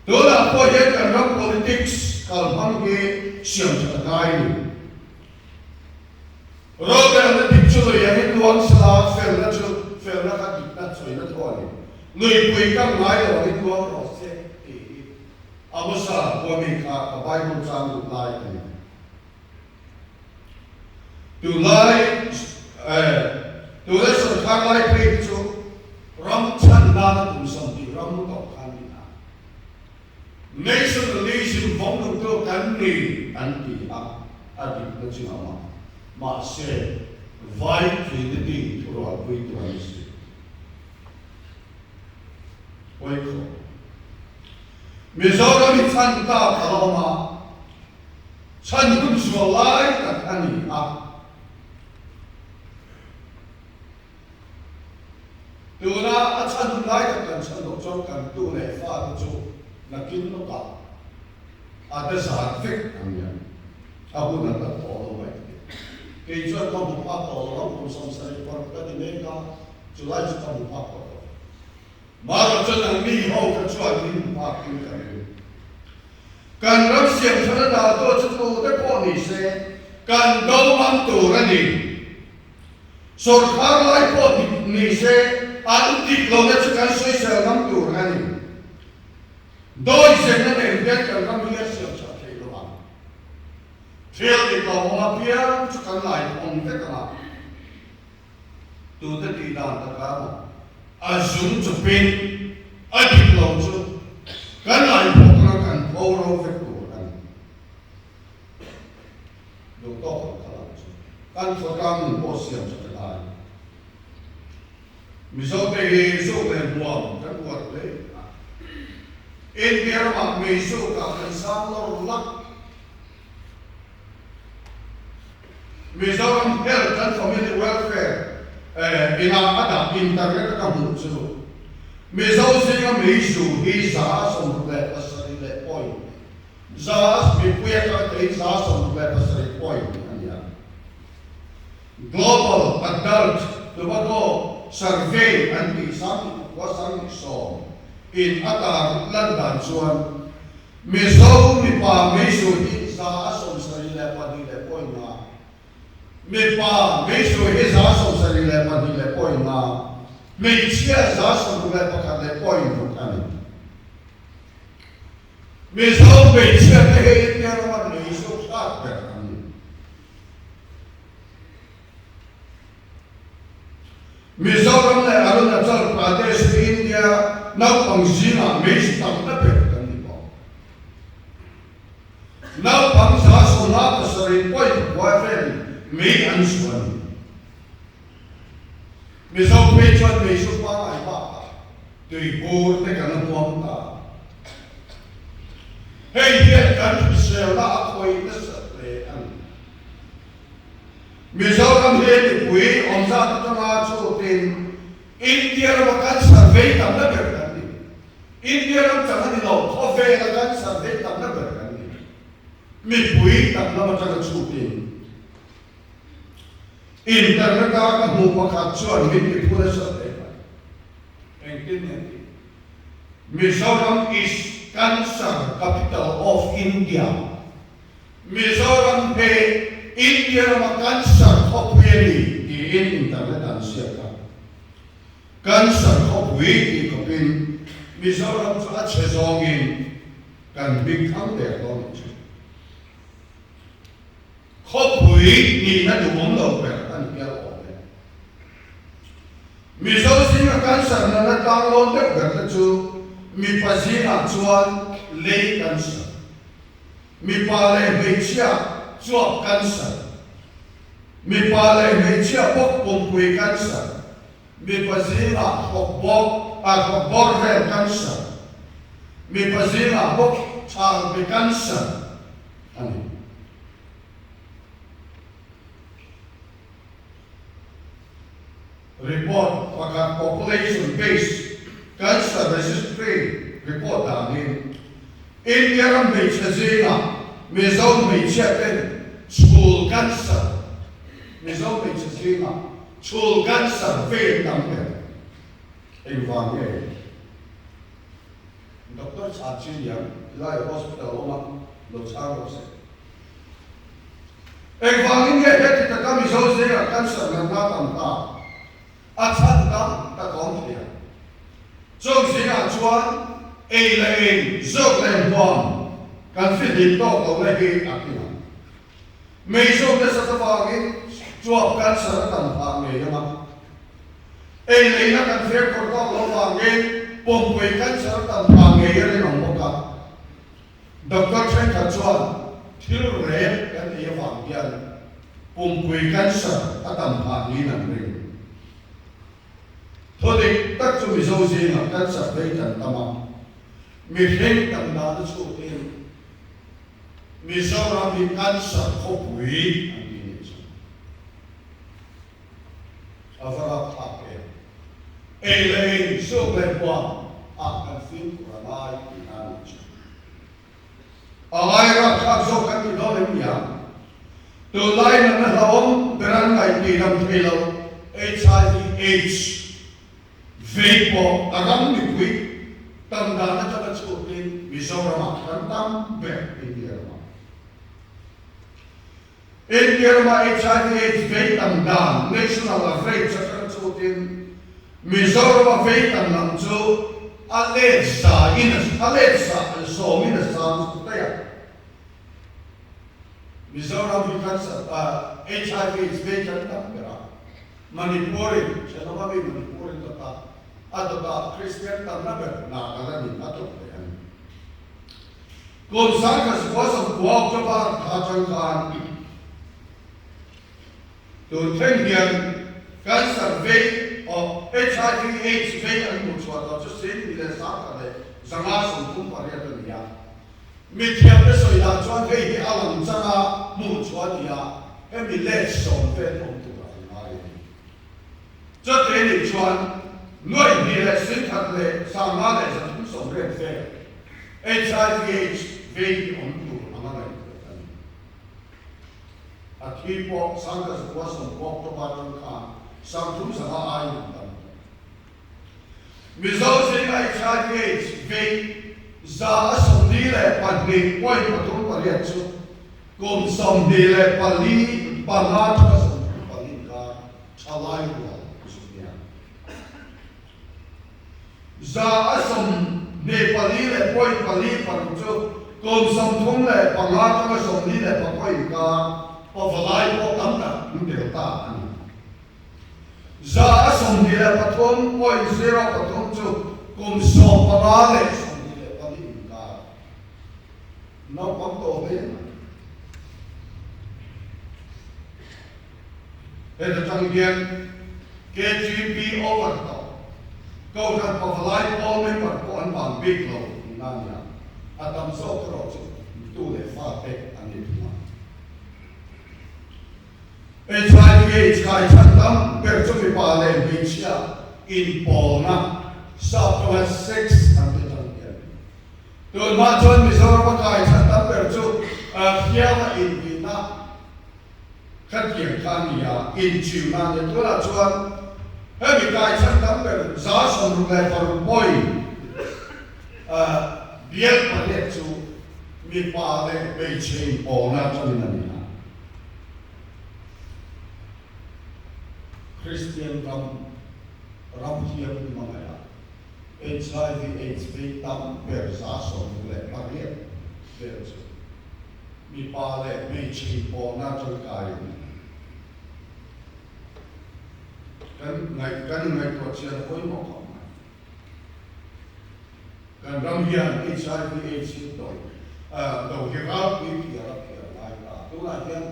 Tunah pawh hian kan ram politics kalhmang hi siam that a ngai a ni. Rorelna dik chu lui angin luang sela, felna chu felna kha dikna chawina thaw a ni. Luipui kam ngai lo angin luang rawh se tih hi Amosa khua mi kha ka Bible chang duh lai a ni. Tunlai tunlai sawrkar lai phei hi chu ram chhan nana kum 20 ram tawh kha an ni a. Nationalism vawng nungtu kan ni an ti a, a dikna chu a awm a. Mahse, Vai Trinity thurualpuitu an ni si. Pawikhaw. Mizoram hi chhan tak a la awm a, chhan hun sual lai tak a ni a. Tuna a chhan hun lai tak kan chhan loh chuan kan tu leh fate chu nakin lawkah a te zar vek ang hian a hun an la tawh lo mai thei. Kei chuan ka hmu phak tawh lo ang, kum 70 ka ti mek a, chulai chu ka hmu phak tawh lo. Mara chuan ang mi ho kha chuan min hmu phak in ka ring. Kan ram siam thana dah tawh chu tu te pawh ni se kan do ngam tur a ni. Sawrkar lai pawh dik ni se an dik lohna chu kan sawisel ngam tur a ni. Dawi zenna nen hian kan ram hi a siam chah thei lo ang. Thil dik lo awm apiang chu kan lai awm vek ang a. Tute tih dan tak a maw? A zung chu pin, a dik lo chu kan laihpawh kha kan pho ro vek tur a ni. Duh tawk ang kha lam chu kan khawtlang nun pawh siam tha ta ngai. Mizote hi zuk leh hmuam kan uar hle a. India ramah mei zukah kan sang lawr lak. Mizoram Health and Family Welfare inah a dah internet a ka hmuh chu Mizo zinga meizu hi 67 leh point za mipui atanga tei 67 point a ni a. Global Adult Tobacco Survey an tih 29 10 in a tar lan dan chuan Mizo mipa meizu hi 72 leh point nga, mipa meizu hi 72 leh point nga, hmeichhia 61 leh point ruk a ni. Mizo hmeichhia te hi India rama meizu hlat ber an ni. Mizoram leh Arunachal Pradesh hi India naupang zingah meizu tamna ber kan ni bawk. Naupang 57 point pakua velin mei an zu a ni. Mizo phei chuan meizu pangngai bakah tuibur te kan huam ta. Hei hian kan hriselna a khawih nasa hle a ni. Mizoram hi mipui awm zat atanga chutin India rama cancer vei tamna ber kan ni. India ram chang a ni lo, khawvela cancer vei tamna ber kan ni. Mipui tam lam atanga chutin internet a ka hmuh pakhat chuan min ti phu nasa hle mai. Engtin nge tih? Mizoram is cancer capital of India. Mizoram hi India rama cancer khawpui a ni tiin internet an ziak a. Cancer khawpui tih khawpin Mizoram chu a chhe zawngin kan hming thang der dawn ang chu. Khawpui nihna duhawm lo ber a ni hial awm e. Mizo zinga cancer nana tlang lawn deuh ber te chu mipa zingah chuan lei cancer. Mipa leh hmeichhia chuap cancer, Mipa leh hmeichhia bawk pumpui cancer, Mipa zingah thawk bawk a thawk bawr vel cancer, Mipa zingah bawk chhangbe cancer a ni. Report pakhat Population Based Cancer Registry report danin India ram hmeichhe zingah Mizo hmeichhia ten chhul cancer Mizo hmeichhe zingah chhul cancer vel tam ber engvang nge? Doctor Chhan Chi Liang tilai hospital awma lo chhang rawh se. Engvangin nge heti taka Mizo zingah cancer natna tam ta a chhan tam tak a awm thei ang? Chung zingah chuan ei leh in, zawk leh huam kan fihlim tawk lo na hi a tling ang. Mei zawk nasa ta vangin Chuap cancer a tam phah ngei ang a. Ei leina kan fimkhur tawk loh vangin pumpui cancer a tam phah ngei a rinawm bawk a. Doctor thenkhat chuan thil rep kan ei avang hian pumpui cancer a tam phah niin an ring. Thaw dik tak chu Mizo zingah cancer vei kan tam a, mihring tam dana chhutin Mizoram hi cancer khawpui an ti nih chu. A va rapthlak em? Ei leh in, suk leh huam ah kan fimkhur a ngai tihna a nih chu. A ngai rapthlak zawk kan ti dawn em nia? Tunlai natna hlauhawm ber an ngaih tih dam thei lo HIV AIDS vei pawh a ram mipui tam dan atanga chhutin Mizoramah kan tam ber India ramah. India rama HIV AIDS vei tam dan national average atanga chutin Mizorama vei tam lam chu a let za in a let za sawmin a sang zawk daih a. Mizoram hi cancer HIV AIDS vei kan tam ber a, Manipur in thenawm ami Manipur in dawt a, a dawtah Kristian tamna ber Nagaland in a dawt leh a ni. Kum sangkhat sakua sawmkua October thla atang khan tun thleng hian cancer vei aw HIV AIDS vei an hmuh chhuah tawh chu 1138 a ni a. Mithiamte sawi dan chuan hei hi a lang changa hmuh chhuah a ni a, hemi let sawm vel awm tur a kan ngai a ni. Chute nih chuan 2,153,330 vel HIV AIDS vei hi awm tur anga ngaihtuah a ni. A thi pawh 1990 October atang khan 300 aiin an tam tawh. Mizo zinga HIV AIDS vei 42.38 chu kum 24 5 atanga 34 inkar thalai rual zu nia. 24.46 chu kum 35 atanga 49 inkar pavalai pawh tam tak an tel ta a ni. 23.03 chu kum 15 leh 24 inkar naupang tawh hle mai. Heta tang hian KGP over tawh Kohhran Pavalai pawl member pawh an vang bik lo tihna a ni a, a tam zawk erawh chu tu leh fate an ni thung a. HIV AIDS kai chhan tam ber chu mipa leh hmeichhia inpawlna sap tawnga sex an ti tang hian. Tunhma chuan Mizorama kai chhan tam ber chu hriama inbihna Khatiang kha a ni a, inchilna a ni. Tunah chuan hemi kai chhan tam ber 66 pawi bial pariat chu mipa leh hmeichhe inpawlna atangin a ni a. Kristian ram ram hiam hmangaih a, HIV AIDS vei tam ber 68 vel chu Mipa leh hmeichhe inpawlna tangkai kan ngaih kan inngaihtuah chian a pawimawh khawp mai. Kan ram hian HIV AIDS hi do do hi ralpui phiar a phiar ngai ta. Tunah hian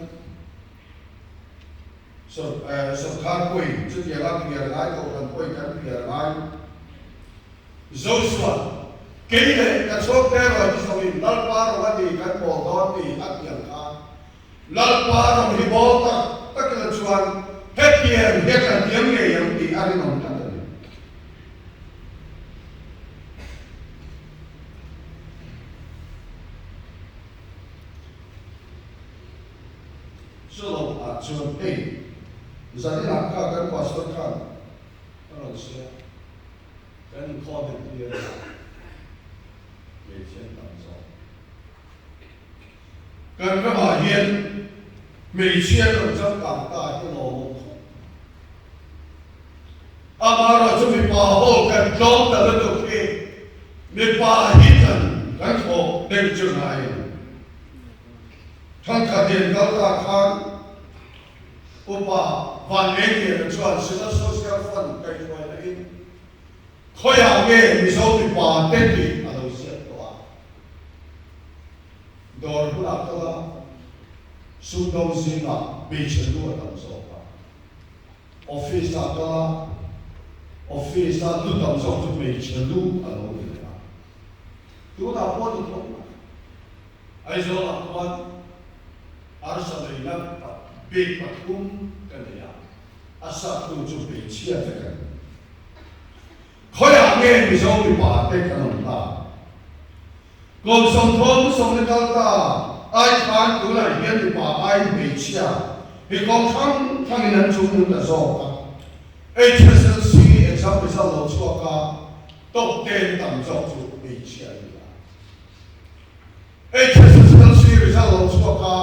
sawrkar pawhin chutiang a phiar ngai, kohhran pawhin kan phiar ngai. Joshua, Kei leh ka chhuakte rawn hi zawin Lalpa rawng a ni kan bawl dawn ni a ti ang kha. Lalpa rawng hi bawl tak tak ila chuan hetiang hian kan thiam ngei ang tih a rinawm tlat a ni. Chulo ah chuan hei zaninah kha kan pastor khan a rawn sawi a. Kan inkhawm entir a, hmeichhe an tam zawk. Kan ramah hian hmeichhia kan changkang ta hi lawmawm khawp mai. Amaherawhchu mipa ho kan tlawm ta lutuk hi mipa hi kan kan thawh deuh chu ngai a ni. Thangkhat in kal ta khan. Upa Van Engliana chuan Synod Social Fund kaihhruaina in khawiah nge Mizo mipa te tih a lo ziak tawh a. Dawr hmunah kal a, sumdawng zingah hmeichhe lu a tam zawk a. Office ah kal a, office a lu tam zawk chu hmeichhe lu a lo ni leh a. Tunah pawh ni tho mai. Aizawlah khuan arsa leina bik pathum ka nei a, a sak hnu chu hmeichhia vek a ni. Khawiah nge Mizo mipa te kan awm ta? Kum 30 sawmli kal ta ai khan tunah hian mipa aiin hmeichhia hi kawng hrang hrangin an chungnung ta zawk a. HSLC exam result lo chhuak a, top ten tam zawk chu hmeichhia an ni a. HSSLC result lo chhuak a,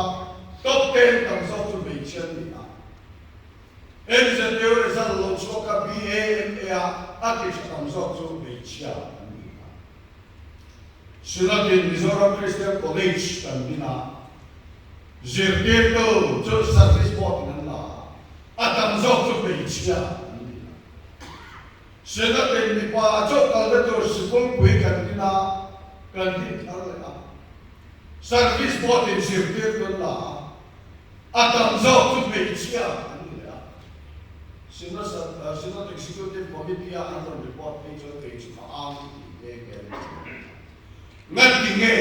top ten tam zawk chu hmeichhia an ni a. MZU result lo chhuak a, BA, MA a a ti tha tam zawk chu hmeichhia an ni a. Synod-in Mizoram Christian College kan din a, zirtirtu chu service board in an la a, a tam zawk chu hmeichhia an ni a. Synod-in mipa chauh kalna tur sikulpui kan din a, kan din thar leh a. Service board-in zirtirtu an la a, a tam zawk chu hmeichhia an ni leh a. Synod Executive Committee-a an rawn report phei chuan kei chu ka ang tih nghe nghe a ni. Ngati nge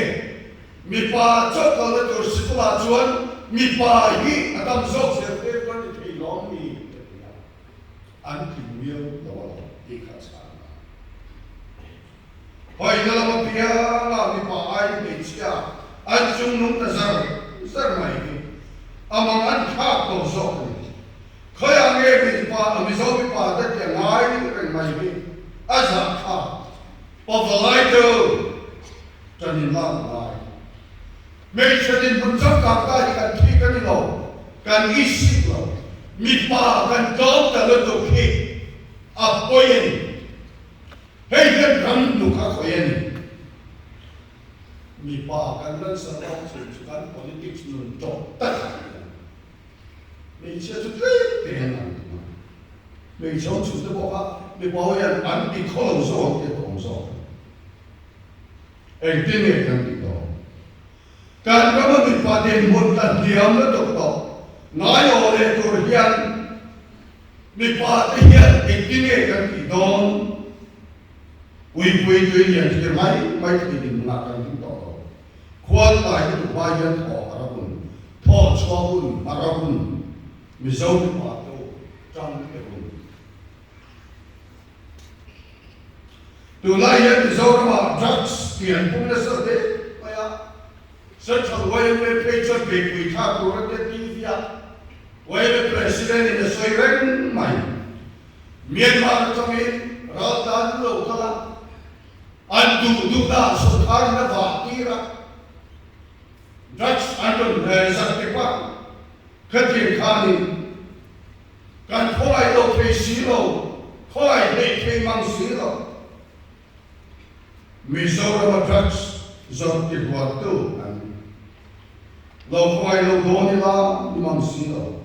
mipa chauh kalna tur sikulah chuan mipa hi a tam zawk zirtirtu an ni thei lawm ni ka ti a. An tling miau lo a lo tih kha chhan a. Hawina lama pianga mipa aiin hmeichhia an chungnung ta zar zar mai hi a mang an thlak tawh zawk a ni. Khawiah nge mipa Mizo mipa te tia ngai reng mai hi a zahthlak pavalai deuh tan in lak ngai. Hmeichhe dinhmun changkang ta hi kan thik a ni lo, kan isik lo, mipa kan tlawm ta lutuk hi a pawi a ni. Hei hian ram hnuk a khawih a ni. Mipa kan lansa rawng chu chu kan politics nun tawp tak a ni a. Hmeichhia chu tlem te hian an tum a. Hmeichhe awm chhun te pawh kha mipa ho hian an ti khaw lo zawk ang tih a tawm zawk a ni. Engtin nge kan tih tawh? Kan rama mipa dinhmun kan hniam lutuk tawh. Ngai aw leh tur hian Mipa te hian engtin nge kan tih dawn? Uipui tui lian thlir mai mai thei dinhmunah kan ding tawh lo. Khual tlai te duhma hian thawh a ra hun, thawh chhuah hun a ra hun, Mizo mipa te u tang te hun. Tunlai hian Mizoramah drugs pian pung nasa hle mai a. Central YMA phei chuan beihpui thlak tur a tia TV ah YMA President in a sawi reng mai. Myanmar atangin raltlan an lo kal a, an duh duhna ah sawrkar in a vah tir a, drugs an rawn zat te pah khatiang khanin kan khawngaih lo thei si lo, khawngaih hleih thei mang si lo. Mizorama drugs zawrh ti huattu an ni. Lo khawngaih lo dawn ila ni mang si lo.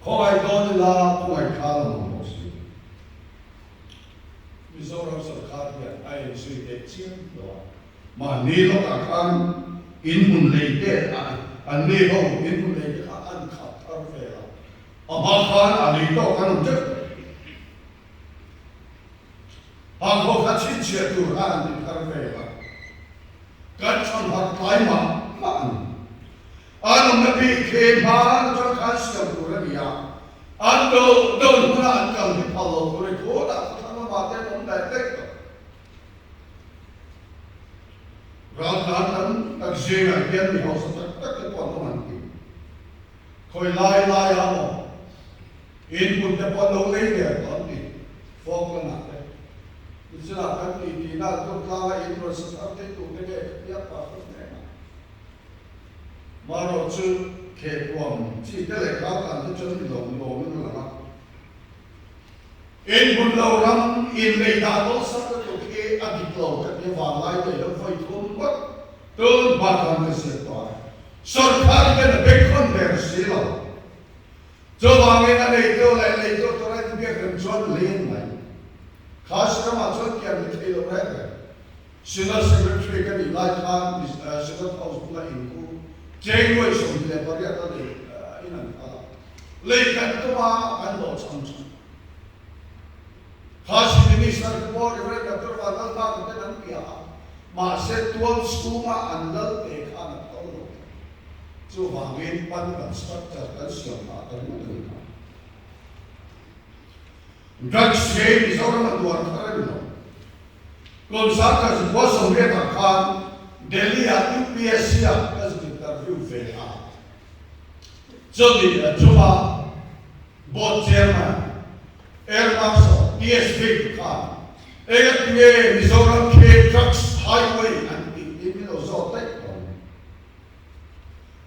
Khawngaih dawn ila khawngaih kha la mang bawk si lo. Mizoram sorkar hian a enzui teh chiam lo a. Mahni lawkah khan inhmun lei te an ni ho inhmun lei te kha an khap thar vel a. A hma khan a lei tawk an awm teuh tawh. Hang ho kha chhinchhiah tur kha an ti thar vel a, kan chhawlhar tlai mah mah a ni. An awmna bik khi hman atang khan siam tur a ni a, an do do hmuna an kal hi phal lo tur a ni. Tunah khawthlang lamah te an awm daih daih tawh. Raltlan tam tak zingah hian mi hausa tak tak te pawh an awm an ti. Khawi lai laiah maw Inhmun te pawh an lo lei der tawh an ti, Falkland ah te. Nichina kan tih tihna an tum tlang a, in rawn sa thar thei tur te nge ka piak pah hran hneng a. Marawh chu khehpuam chi te leh raltlan te chuan mi lo lawmin a lang a. Inhmun lo ram in lei dah tawlsam lutuk hi a dik lo ka ti vanglai te hian vawi thum ngawt tun hma khan ka ziak tawh a. Sawrkar hian a bengkhawn der si lo. Chuvangin a neitu leh leitu tura inbiak reng chuan lei a ni mai. Khasi ramah chuan kian ni thei lo reng reng. Synod Secretary ka nih lai khan Synod House bula in khu cheng 28 a lei in an phal a, lei kan tum a kan hlawh chhang chhang. Khasi Minister te pawh Rev. Doctor Vanlalbaka ten an bia a, mahse tual chhunga an lal te khan a phal lo. Chuvangin pan kan structure kan siam phah ta ringawt a ni kha. Drugs hi Mizoram a tuar thar a ni lo. Kum sangkhat zukua 80 ah khan Delhi ah UPSC ah ka zuk interview ve a. Chumi a chunga Board Chairman Air Marshal TS Vig khan engatinge Mizoram khi Drugs Highway an tih tih min lo zawt daih tawh a ni.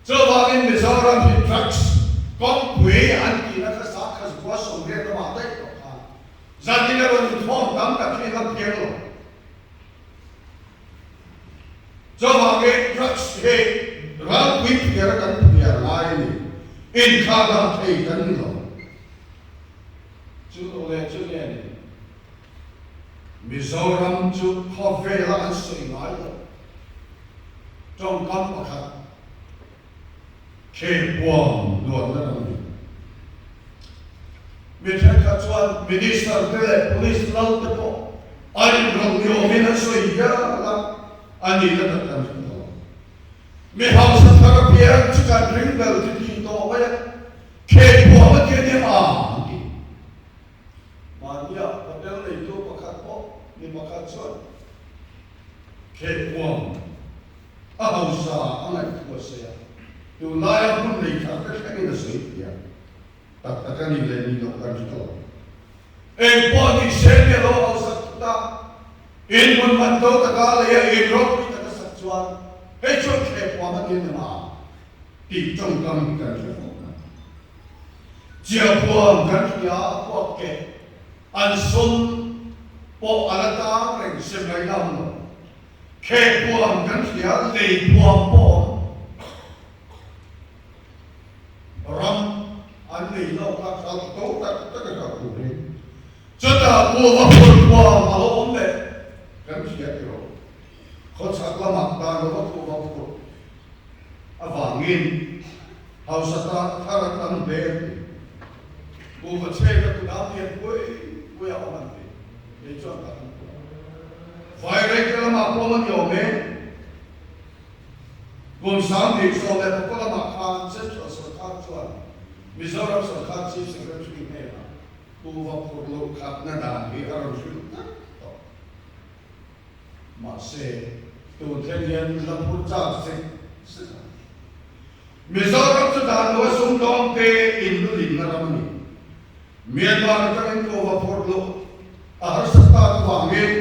Chuvangin Mizoram hi Drugs kawngpui an tihna kha 1980 lamah daih tawh khan Zanin a rawn inkhawm tam tak hi la phiang lo. Chuvangin drugs hi ralpui phiar kan phiar ngai a ni. Inthlah dah thei kan ni lo. Chu lo leh chu nge ni? Mizoram chu khawvela an sawi ngai lo. Tawngkam pakhat. Khehpuam luatna ram a ni. Mi thenkhat chuan Minister te leh Police lal te pawh a inrawlh ni awmin an sawi hial a, a nihna tak kan hre lo. Mi hausa thar apiang chu kan ring bel ti ti tawh mai a, khehpuam a ti a nia ma an ti. Mahnia hotel neitu pakhat pawh mi pakhat chuan khehpuam A hausa a ngaihtuah se a, tunlaia hmun nei thar te thlengin a sawi thei a, tak tak a nih leh nih loh kan hre tawh. Eng pawh nih se mi a lo hausa thut a, in hmun man to taka lei a in ropui taka sak chuan hei chuan thlep huam a ni a ni ma tih tawngkam hi kan hre fo mai. Chiapuam kan hria a puak keh an sum pawh a la tang reng sem mai lam lo. Khehpuam kan hria, leipuam pawh awm. Ram an nei lawk a, ral to tak tak a kal turin. Chutah pawh a phurpuam a lo awm leh kan hria tiraw. Khawchhak lamah dan lova khuva phurh avangin hausa ta thar a tam hle an ti. Kuhva chhek a kutah pian pui pui a awm an ti. Kei chuan ka han puh. Vairengte lamah pawm a ni awm e. Kum 2016 lamah khan Central Sorkar chuan Mizoram Sorkar Chief Secretary hnenah kuhva phurh loh khatna dan hi a rawn hrilh tak tawh. Mahse, tun thleng hian la phur chak zek zek a. Mizoram chu dan lo a sumdawngte inlulinna ram a ni. Myanmar atangin kuhva phurh luh a harsat tak avangin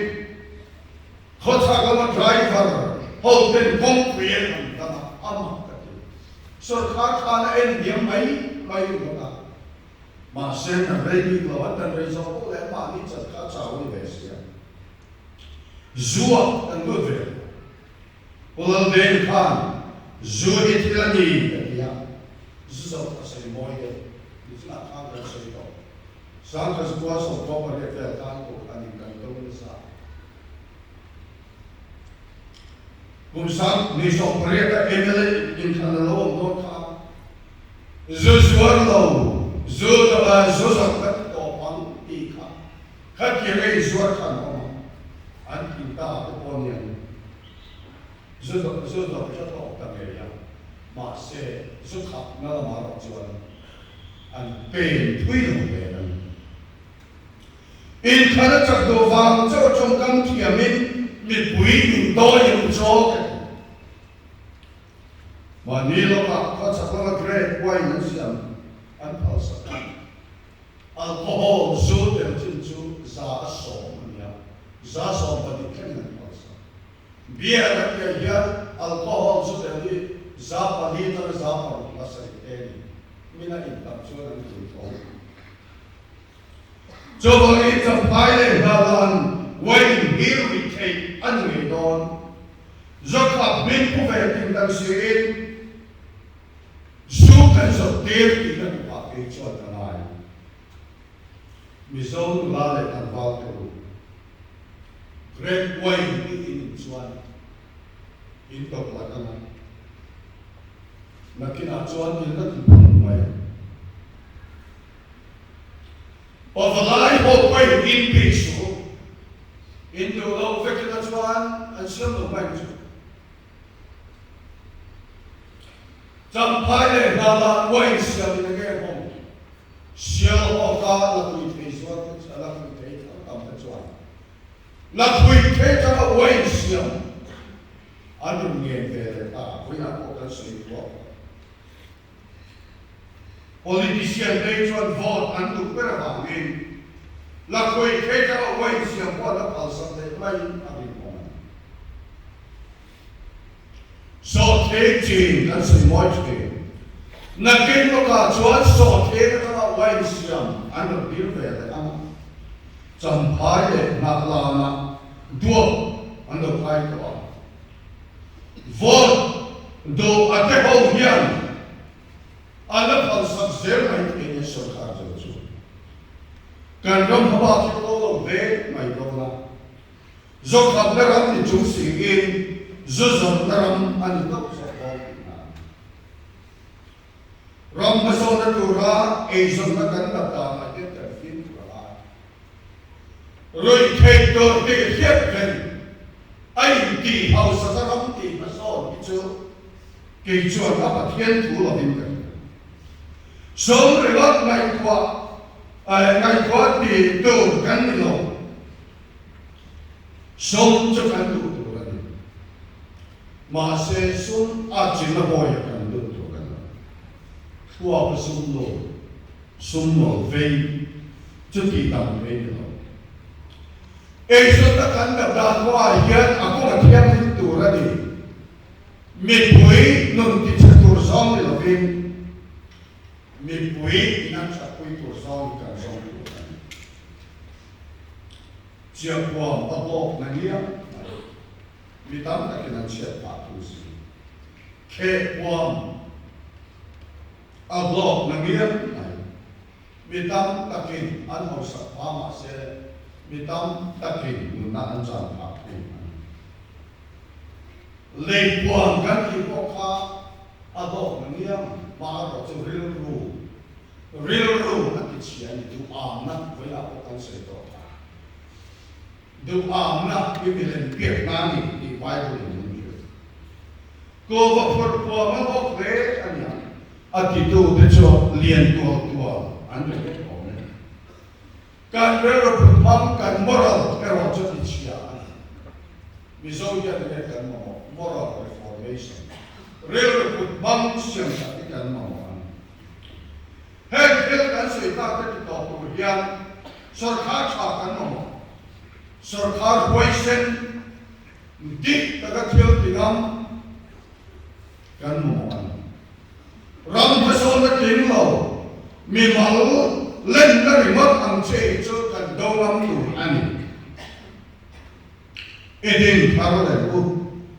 khawchhak lama driver ho ten kawngpui an han dang a, a mak ka ti. Sorkar khan a en hniam mai mai ringawt a, mahse kan rei bik lo, an kan rei zawk pawh leh mahni chan kha a chau a ni ve si a. Zu ah kan lut ve lo. Pu Lalbeng khan zu hi thil a ni a ti a, zu zawk a sawi mawi deuh ni chungah khan kan sawi tawh. 1998 vel khan kohhran in kan do nasa. Kum 2018 a mla inthlan a lo awm dawn khan zu zuar lo, zu zu zawrh kan ti tawp ang tih kha Khatiang a inzuar khan a awm a, an tling ta te pawh aniang. Zu zu dawr hre tawk ta ngei a, mahse zu khapna lamah erawh chuan an pen thui lo ve a ni. Inthlan a chak duh vang chauh a tawngkam thiamin mipui min dawi in chaw ka ti. Mahni lawkah khawchhak lama grape wine an siam an phalsak a. Alcohol zu tel chin chu 100% a ni a, 12% thlengin an phalsak. Beer a tih hian alcohol zu tel hi 4% tana 6% la sarih te a ni. Min a intam chuan an tui tho. Chuvangin Champhai leh Hnahlan wine hi ruih theih a ni ngei dawn. Zawkhap hming pu ve tin kan siin zu kan zawrh tir tih kan ni phah. kei chuan ka ngai. Mizo nula leh tlangval te u, Grape wine hi in in chuan in tawp lat ang a, nakinah chuan in la ti phung mai ang. Pavalai ho pawhin in bik suh u, in duh loh vekin a chuan an siam lo mai ang chu. Champhai leh Hnahlan wine siam in enge hawng? Sial awka la pui thei zuar te chu la pui thei thar tam te chuan la pui thei tanga wine siam an rawn ngen ve leh ta a, vawiinah pawh kan sawi thuak a. Politician te chuan vote an duh ber avangin la pui thei tanga wine siam pawh an la phalsak leh maiin a rinawm a ni. Sawhthing chin kan sawi mawi thin. Nakin lawkah chuan sawhthing atanga wine siam an rawn dil ve leh ang a, champhai leh hnah lana duap an lo khai tawh a. Vote duh a te ho hian an la phalsak zel mai thei nia sorkar zel chu. Kan ram hmabak hi a lo lo hle mai dawn a. Zawkhatna ram ni chung siin zu zawrhna ram a ni tawp zawk dawn tih na a ni. Ram hmasawnna tura eizawnna kan dap danah hian kan fimkhur a ngai. Ruihtheih tur tih hriat reng a intih hausaka ram tih hmasawn hi chu kei chuan a Pathian thu lovin ka hria. Sawm ringawt ngaihtuah ngaihtuah tih tur kan ni lo. Sum chu kan duh tur a ni. Mahse sum a chin a bawi a kan duh tur a ni. Thluak a sum lo, sum lo vei chu tih dang thei ni lo. Eizawnna kan dap dan kawngah hian a kawng a thianghlim tur a ni. Mipui nun tichhe tur zawng ni lovin mipui in an thatpui tur zawng hi kan zawng tur a ni. Chiahpuam a hlawk na ngiang mai. Mi tam takin an chhiat phah thu si. Khehpuam a hlawk na ngiang mai. Mi tam takin an hausak phah mahse mi tam takin nunna an chan phah thung a ni. Leipuam kan tih pawh kha a hlawk na ngiang hma erawh chu rilru Rilru a ti chhia a ni, duhamna vawilah pawh kan sawi tawh kha. Duhamna hi milem biakna a ni tih Bible in min hrilh. Kuhva phurh puam a bawk hle a nia, a titu te chu lian tual tual an ni vek awm e. Kan rilru phut hmang, kan moral erawh chu ti chhia a ni. Mizo hian enge kan mamawh? Moral reformation. Rilru phut hmang siam that hi kan mamawh a ni. Heng thil kan sawi tak te ti tawp tur hian sawrkhar tha kan mamawh. Sawrkhar huaisen dik taka thil ti ngam kan mamawh a ni. Ram hmasawnna tling lo, mimal lenna ringawt ang che hi chu kan do ngam tur a ni. I ding thar leh u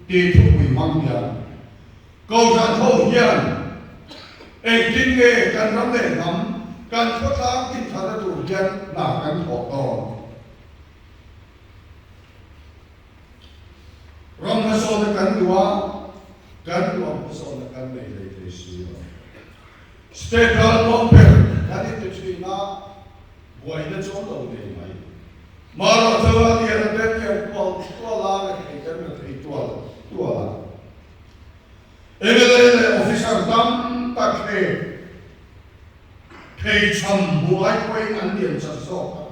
tih thupui hmang hian Kohhran ho hian engtin nge kan ram leh hnam kan khawtlang intharna tur hian hna kan thawh dawn? Ram hmasawnna kan duh a, kan duh ang hmasawnna kan nei hlei thei si lo. State ralmuang ber kan inti thin a, buaina chu awm lo ngei mai. Mara chu a lian a ten lian tual tual a, rethei ten rethei tual tual a. Mla leh officer tam tak he pheichham hmu ai pawhin an lian chat zawk a,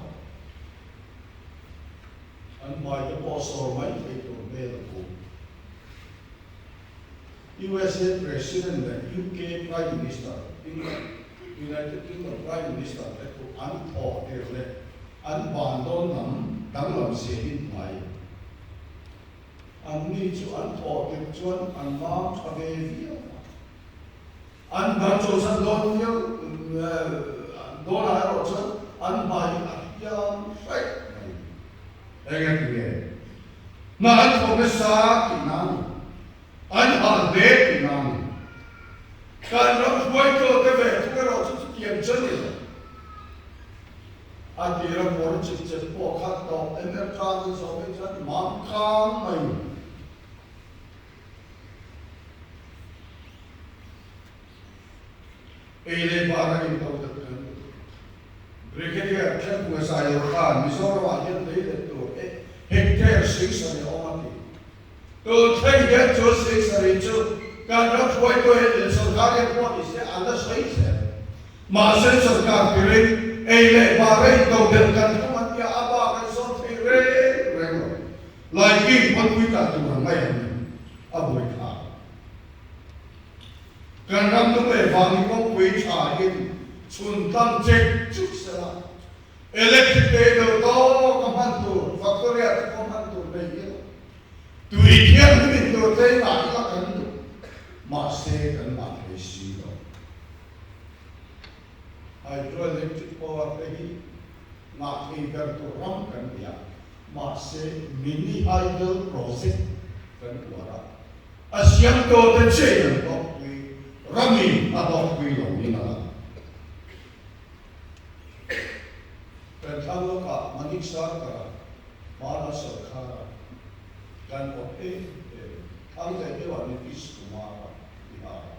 an hmai te pawh sawr mai thei tur hmel a pu. USA President leh UK Prime Minister, England, United Kingdom Prime Minister te khu an thawh tir leh an ban dawn lam danglam zia in hmai. Anni chu an thawh tir chuan an mam tha ve viau a. An ban chawlhsan dawn viau dawnah erawh chuan an hmai a hiam hraih mai. Eng nge? Hna an thawk nasa tihna a ni. An hah hle tihna a ni. Kan ram hruaitute ve thung erawh chu chutiang. Chutiang chu a ni lo. A tira kawr chip chep pawh kha tawp em em khan an zawh phei chuan mam kang mai. Ei leh bar a into tak kan Brigadier Thenphunga Sailo khan Mizoramah hian lei let tur hectare 70 a awm a ti. Tun thleng hian chu 70 chu kan ram hruaitu hian sorkar hian pawh ni se an la sawi zel. Mahse sorkar tirin ei leh bar a into deuh kan tum an tia a bak an sawn thei reng reng lo. Laiking pawnpui tah tur ang mai an ni a buai thlak. Kan ram tum leh vang hi kawngpui tha in chhun tlang chek chuk sela, electric cable tawk a hman tur, factory ah te pawh hman tur nei ila, tui thianghlim in tur tlei ngah ila kan duh, mahse kan ngah thei si lo. Hydroelectric power te hi ngah thei ber tur ram kan ni a, mahse mini hydel project kan uar a, A siamtawte chiahin an hlawkpui, ramin a hlawkpui lo niin a lang. Kan thlang lawkah Manik Sarkar-a hmana sawrkhara kan awp em em, thlang leh deuhah Nitish Kumar-a Bihar-a,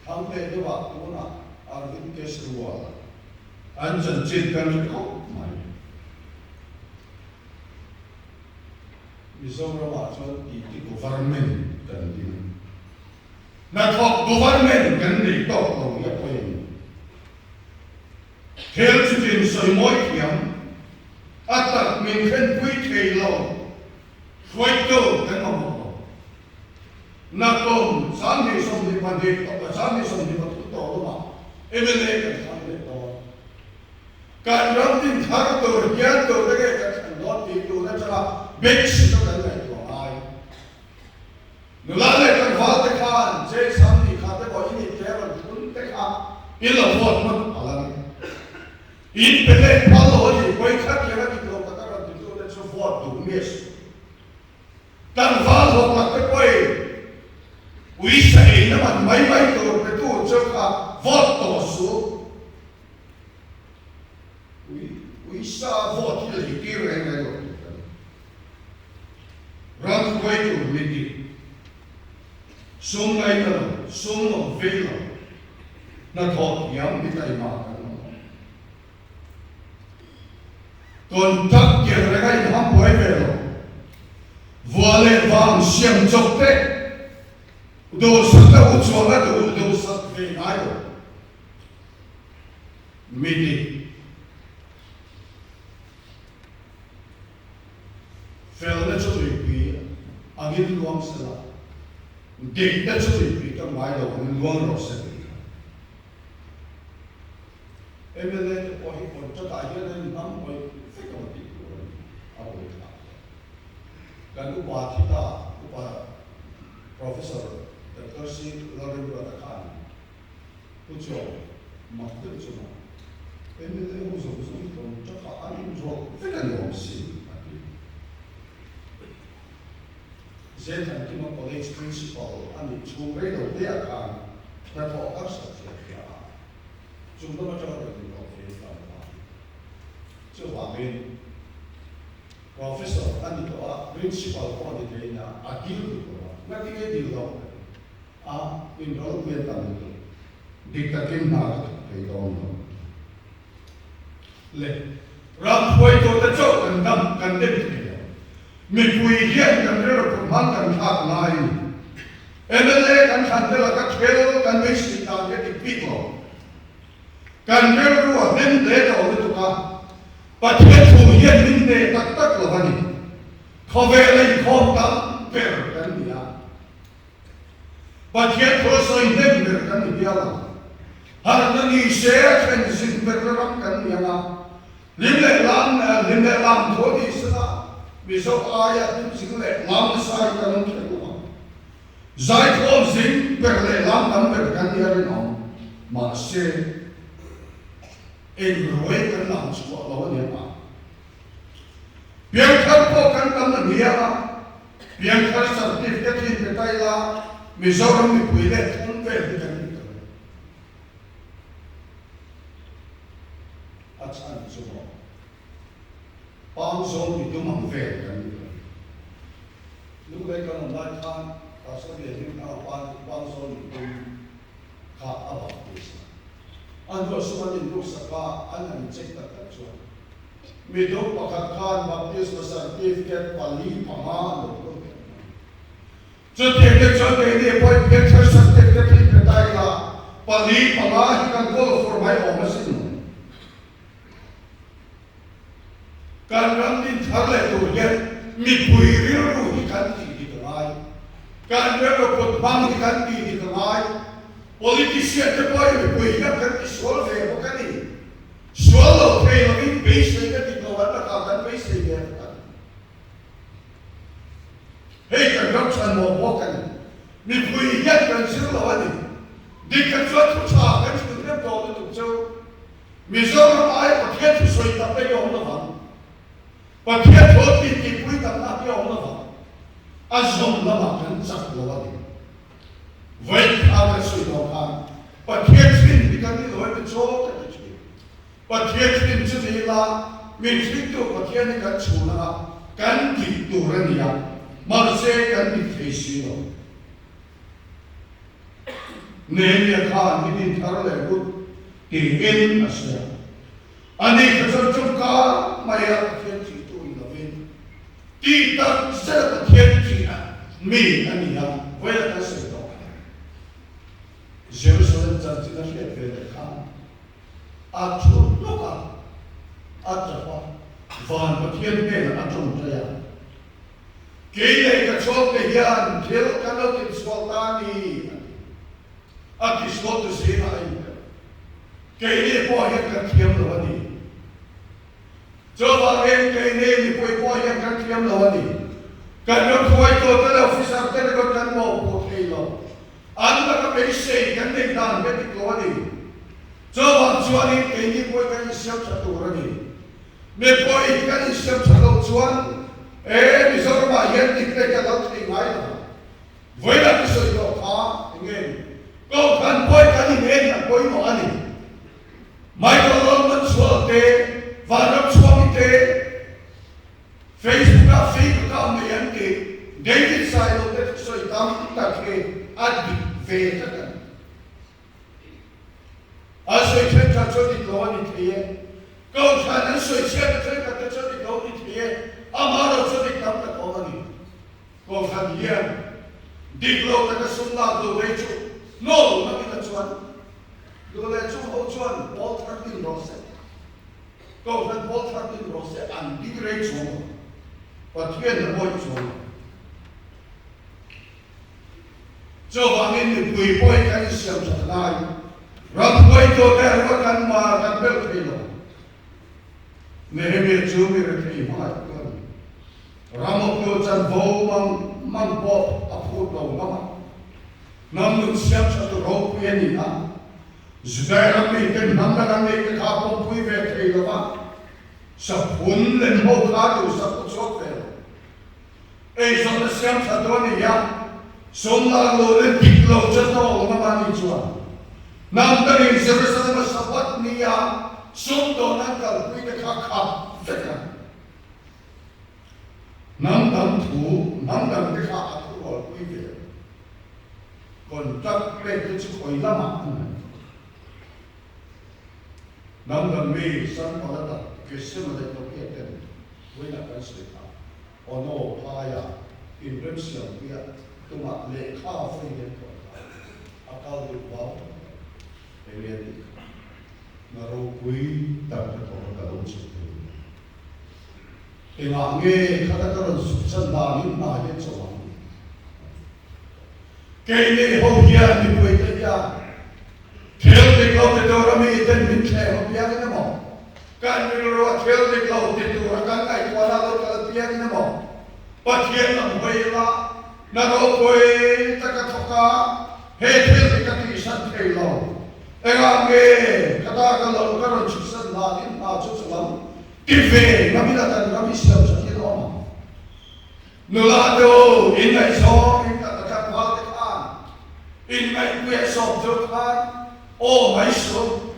thlang leh deuhah tunah Arvind Kejriwal-a an chanchin kan hre khawp mai. Mizoramah chuan titi government kan ding a, hnathawk government kan nei tawk lo hi a pawi a ni. Thil chutin sawi mawi thiam, a tak min thlenpui thei lo, hruaitu kan mamawh lo. Nakum 2022 2023 tawh lamah mla kan thlang leh dawn. Kan ram din thar tur hian tur te nge kan thlen dawn tih tun atanga basic a kan ngaihtuah ngai. Nula leh tlangval te khan Jay Sam nih kha te pawh in intle rawn thun te kha in lo vote hman a la ni. In pe let phal lo a ni, vawi khat hian a dik lo taka rawn titu te chu vote duh mi a si. Tlangval hlawk lak te pawhin uisa eina man mai mai tur petu chu kha vote tawh suh. Ui uisa vote hi lei tir reng reng lo tur ka ni. Ram hruai tur mi dik, sum ngaina lo, sum lo vei lo, hnathawh thiam mi taima kan awm lo. Contract tiang renga inham buai ve lo, vua leh vang siam chawp te, duhsak te u chuang a duh duhsak ve ngai lo. Mi dik felna chu tuipui angin luang se la, dikna chu tuipui ka ngai lo angin luang rawh se tih kha. Mla te pawh hi contract ah hian an inhmang hawi vek ang tih tur a ni, a buai thlak hle. Kan upa thi ta, upa Professor Doctor C. Lalrimruata khan Pu Chaw, mak deuh chungah mla ho zawng zawng hi tlawm takah an inrawlh vek a ni awm si, a ti. Zenthankima College Principal a nih chhung rei lo te ah khan hnathawh harsat zia hria a, chung lam atanga rawn inrawlh ve tam vang. Chuvangin Professor a ni tawh a, Principal pawh a ni thei nia, a dil duh lo a, ngatinge dil lo ka ti. A inrawlh pui a tam lutuk. Dik takin hna ka thawk thei dawn lo. Le ram hruaitute chauh kan dam kan dem thei lo. Mipui hian kan rilru put hmang kan thlak ngai a ni. Mla kan thlan te laka thil kan beisei dan hi a dik bik lo. Kan rilru a hnem hle tawh lutuk a, Pathian thu hian min hneh tak tak lo a ni. Khawvel a inkhawm tam ber kan ni a. Pathian thu a sawi hnem ber kan ni bial ang. Harhna ni se a thlen zin berna ram kan ni ang a, hlim leh lam hlim leh lam thu a ni sela Mizo aia hlim zing leh lam nasa hi kan awm kher lo ang. Zaikhawm zing ber leh lam tam ber kan ni a rinawm. Mahse, eng ruai kan lam chhuah lo a ni ang a. Piangthar pawh kan tam a ni a. Piangthar certificate hi pe ta ila Mizoram mipui leh thum vel hi kan ni ta lo. khan Pastor Lianhmingthanga pa Pangzawl nunpui kha a baptis a. A hnuah sum an inbuksak a, an han incheck tak tak chuan midum pakhat khan baptisma certificate pali panga a lo kawl ve ang a. Chutiang te chuan keini pawhin pianthar certificate hi pe ta ila pali panga hi kan kawl fur mai awm asin lo. Kan ram din thar leh tur hian mipui rilru hi kan tih dik a ngai. Kan rilru put hmang hi kan tih dik a ngai. Politician te pawhin mipui hian kan tisual ve bawk a ni. Sual lo thei lovin beiseina dik lo an lakah kan beisei ve bawk a ni. Hei kan ram chhanmawh bawk a ni. Mipui hian kan zir lo a ni. Dik kan chuan thu tha kan chhun hrep tawh lutuk chu. Mizoram ai Pathian thu sawi tak te hi awm lovang. Pathian thu a ti tihpui takna hi awm lovang. A zawm lamah kan chak lo a ni. Vawiin kha kan sawi tawh khan Pathian thin hi kan ni lo e chaw ka ti thin. Pathian thin chu ni ila min hringtu Pathian hi kan chhun anga kan dik tur a ni a, mahse kan dik thei si lo. Nehemia khan hi din thar leh but tiin a sawi a. Ani kha chuan tawngka maia Pathian thih tu ni lovin tih tak zet a Pathian thih a mi a ni a, vawiin kan sawi tawh kha. Jerusalem chanchin a hriat ve leh khan a thu hnuk a, a tap a, van Pathian hnenah a tawngtai a. Kei leh ka chhuakte hian thil kan lo tinsual ta a ni, a ti. A tisualtu zingah a intel. Keini pawh hian kan thiam lo a ni. Chuvangin keini mipui pawh hian kan thiam lo a ni. Kan ram hruaitute leh officer te ringawt kan mawhpuh thei lo. An laka beisei kan neih dan hi a dik lo a ni. Chuvang chuanin keini pawh kan insiam tha tur a ni. Mipui hi kan insiam tha lo chuan e Mizoramah hian dik leh ka lo thei ngai lo ang. Vawiin ka sawi tawh kha enge ni? Kohhran pawi kan in en a pawimawh a ni. Michael Lawlman chhual te, Vanram Chhuangi te, Facebook ah fake account nei an ti, David Sailo te thusawi tam tak hi a dik ve tlat a ni. A sawi thenkhat chu a dik lo a ni thei e. Kohhran an sawi chhiatna thenkhat te chu a dik lo a ni thei e. Amaherawh chu a dik tam tak awm a ni. Kohhran hian dik lo taka sum lak lo vei chu hnawl nakin a chuan duh leh chung ho chuan pawl thar din rawh se. Kohhran pawl thar din rawh se an ding rei chuang lo. Pathian a awih chuang lo. Chuvangin mipui pawhin kan insiam that ngai. Ram hruaitute erawh kan mar kan bel thei lo. Nehemia chu mi rethei hmangaih tu a ni. Ram awptu chanvo mang mang pawh a phut lo ngam a. Hnam nun siam tha tu ropui a ni a. Judai ram miten hnam dang an neih te kha pawmpui ve thei lo va, saphun lem ho kha duhsak u chhuak ve lo. Eizawnna siam tha tu a ni a, sum lak lo leh dik lo chu tawng ngam a ni chuan hnam dangin Jerusalem a Sabbath ni a sum dawn an kalpui te kha khap vek a. Hnam dang thu, hnam dang te kha a thurualpui ve lo. Contract pek te chu khawi lamah an han thawk. Hnam dang mi Sanballat-a, Gesem-a leh Tobia ten vawiinah kan sawi kha. Ono phaia inremsiampuia tumah lehkha vawi hian thawn kha a kal duh vang eng nge tih kha na ropui tak ka thawk a ka lo chhuk thei lo. Engah nge khata ka rawn suk chan danin hna hian chaw ang? Keini ho hian mipuite hian thil dik lo ti tura miten min thlem apiangin emaw, kan rilrua thil dik lo ti tura kan ngaihtuahna lo kal apiangin emaw, Pathian lam hawi ila na ropui taka thawk a, he thil hi ka tihsan thei lo. Engah nge khata ka lo ka rawn chhuksan danin hna chu chu lam ti ve ngam ila kan ram i siam tha thil awm ang. Nula te u, inngaihzawng in ka tlangval te khan inngaihpuia sawm chu khan aw mai suh,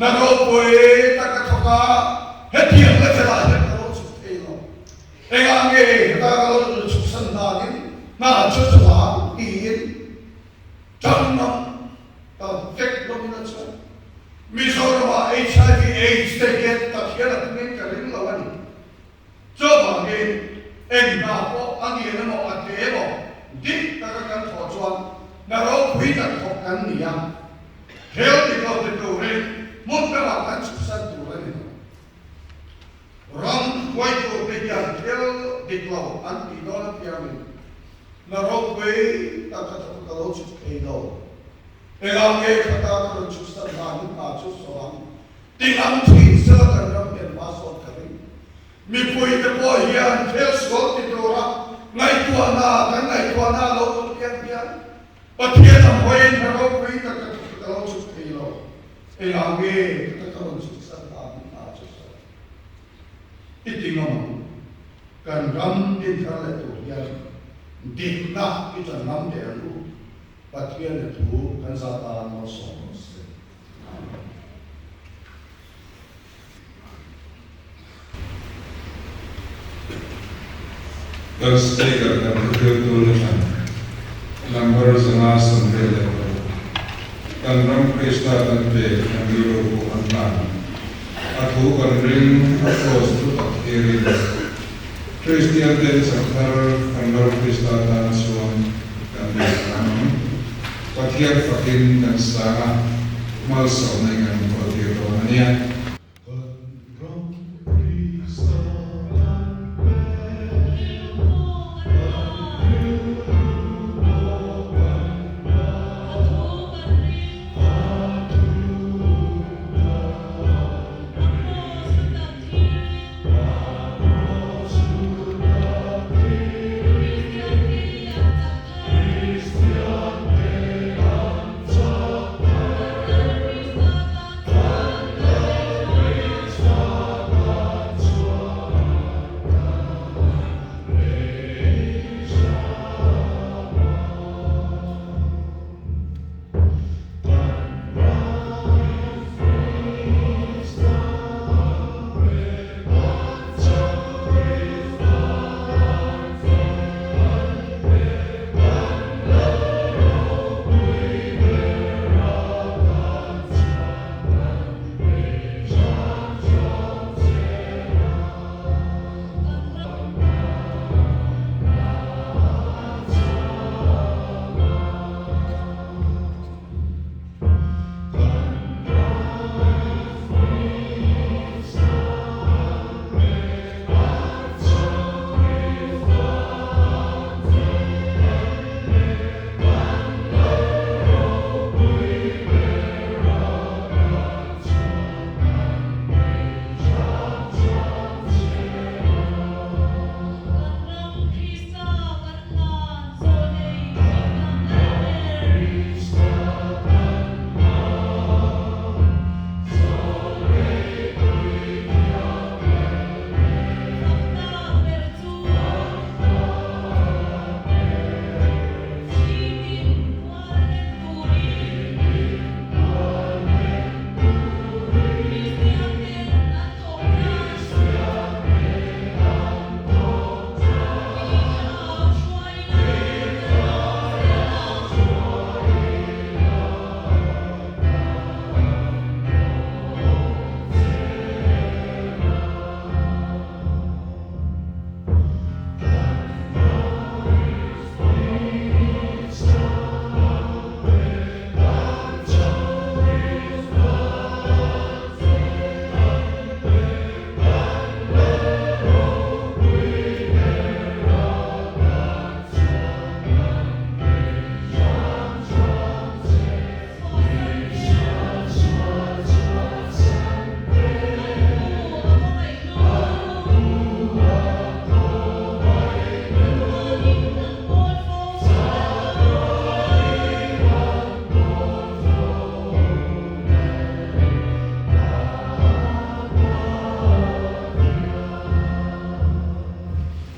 na ropui tak ka thawk a, hetiang level ah hian ka lo chhuk thei lo. Engah nge heta ka lo chhuksan danin? Hna chu chhuah tiin ṭang ngam ta vek lovin a chuan Mizoramah HIV AIDS te hian Pathian a tungin ka ring lo a ni. Chuvangin eng hna pawh a ngen emaw a te emaw dik taka kan thawh chuan hna ropui tak thawk kan ni a, thil dik lo ti turin hmun dangah kan chhuksan tur a ni lo. Ram hruaitute hian thil dik lo an tih dawn apiangin na ropui tak a thawk ka lo chhuk thei lo. Engah nge khata ka rawn chhuk san dan hi hna chu saw ang tih ang thin sela kan ram hian hma sawn ka ring. Mipuite pawh hian thil sual ti tura ngaihtuahna kan ngaihtuahna a lo awm piang hian Pathian a hawiin hna ropui tak a thawk ka lo chhuk thei lo. Engah nge ka ka rawn chhuk san dan hi hna chu sawi i ti ngam ang. Kan ram dinthar leh tur hian dikna i ṭan ngam teh ang u. Pathian a thu kan za tan malsawm rawh se. Amen. Kan Speaker kan thuhriltu ni hran number 526 kan ram Krista kan pe kan rilru pawh kan hlan a thu kan ring a cross thu tak thirin Kristian ten chak thar kan ram Krista tan chuan kan nei ang Pathian fakin kan sang a, malsawmna in kan inkawl tir dawn a nia. Kan ram Krista kan pe, kan rilru pawh kan la, a thu kan ring, a kraws lu tak thirin.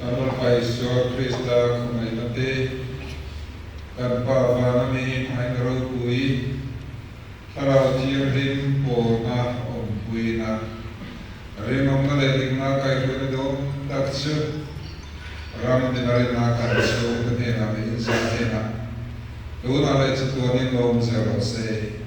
Kan Lalpa Isua Krista khawngaihna te, kan Pa vana mi hmaina ropui, Thlarau Thianghlim pawlna awmpuina, rinawmna leh dikna kaihhruaina dawng tak chu Ram dina rinna kan chhungte hnenah leh in za hnenah tunah leh chatuanin lo awm zel rawh se.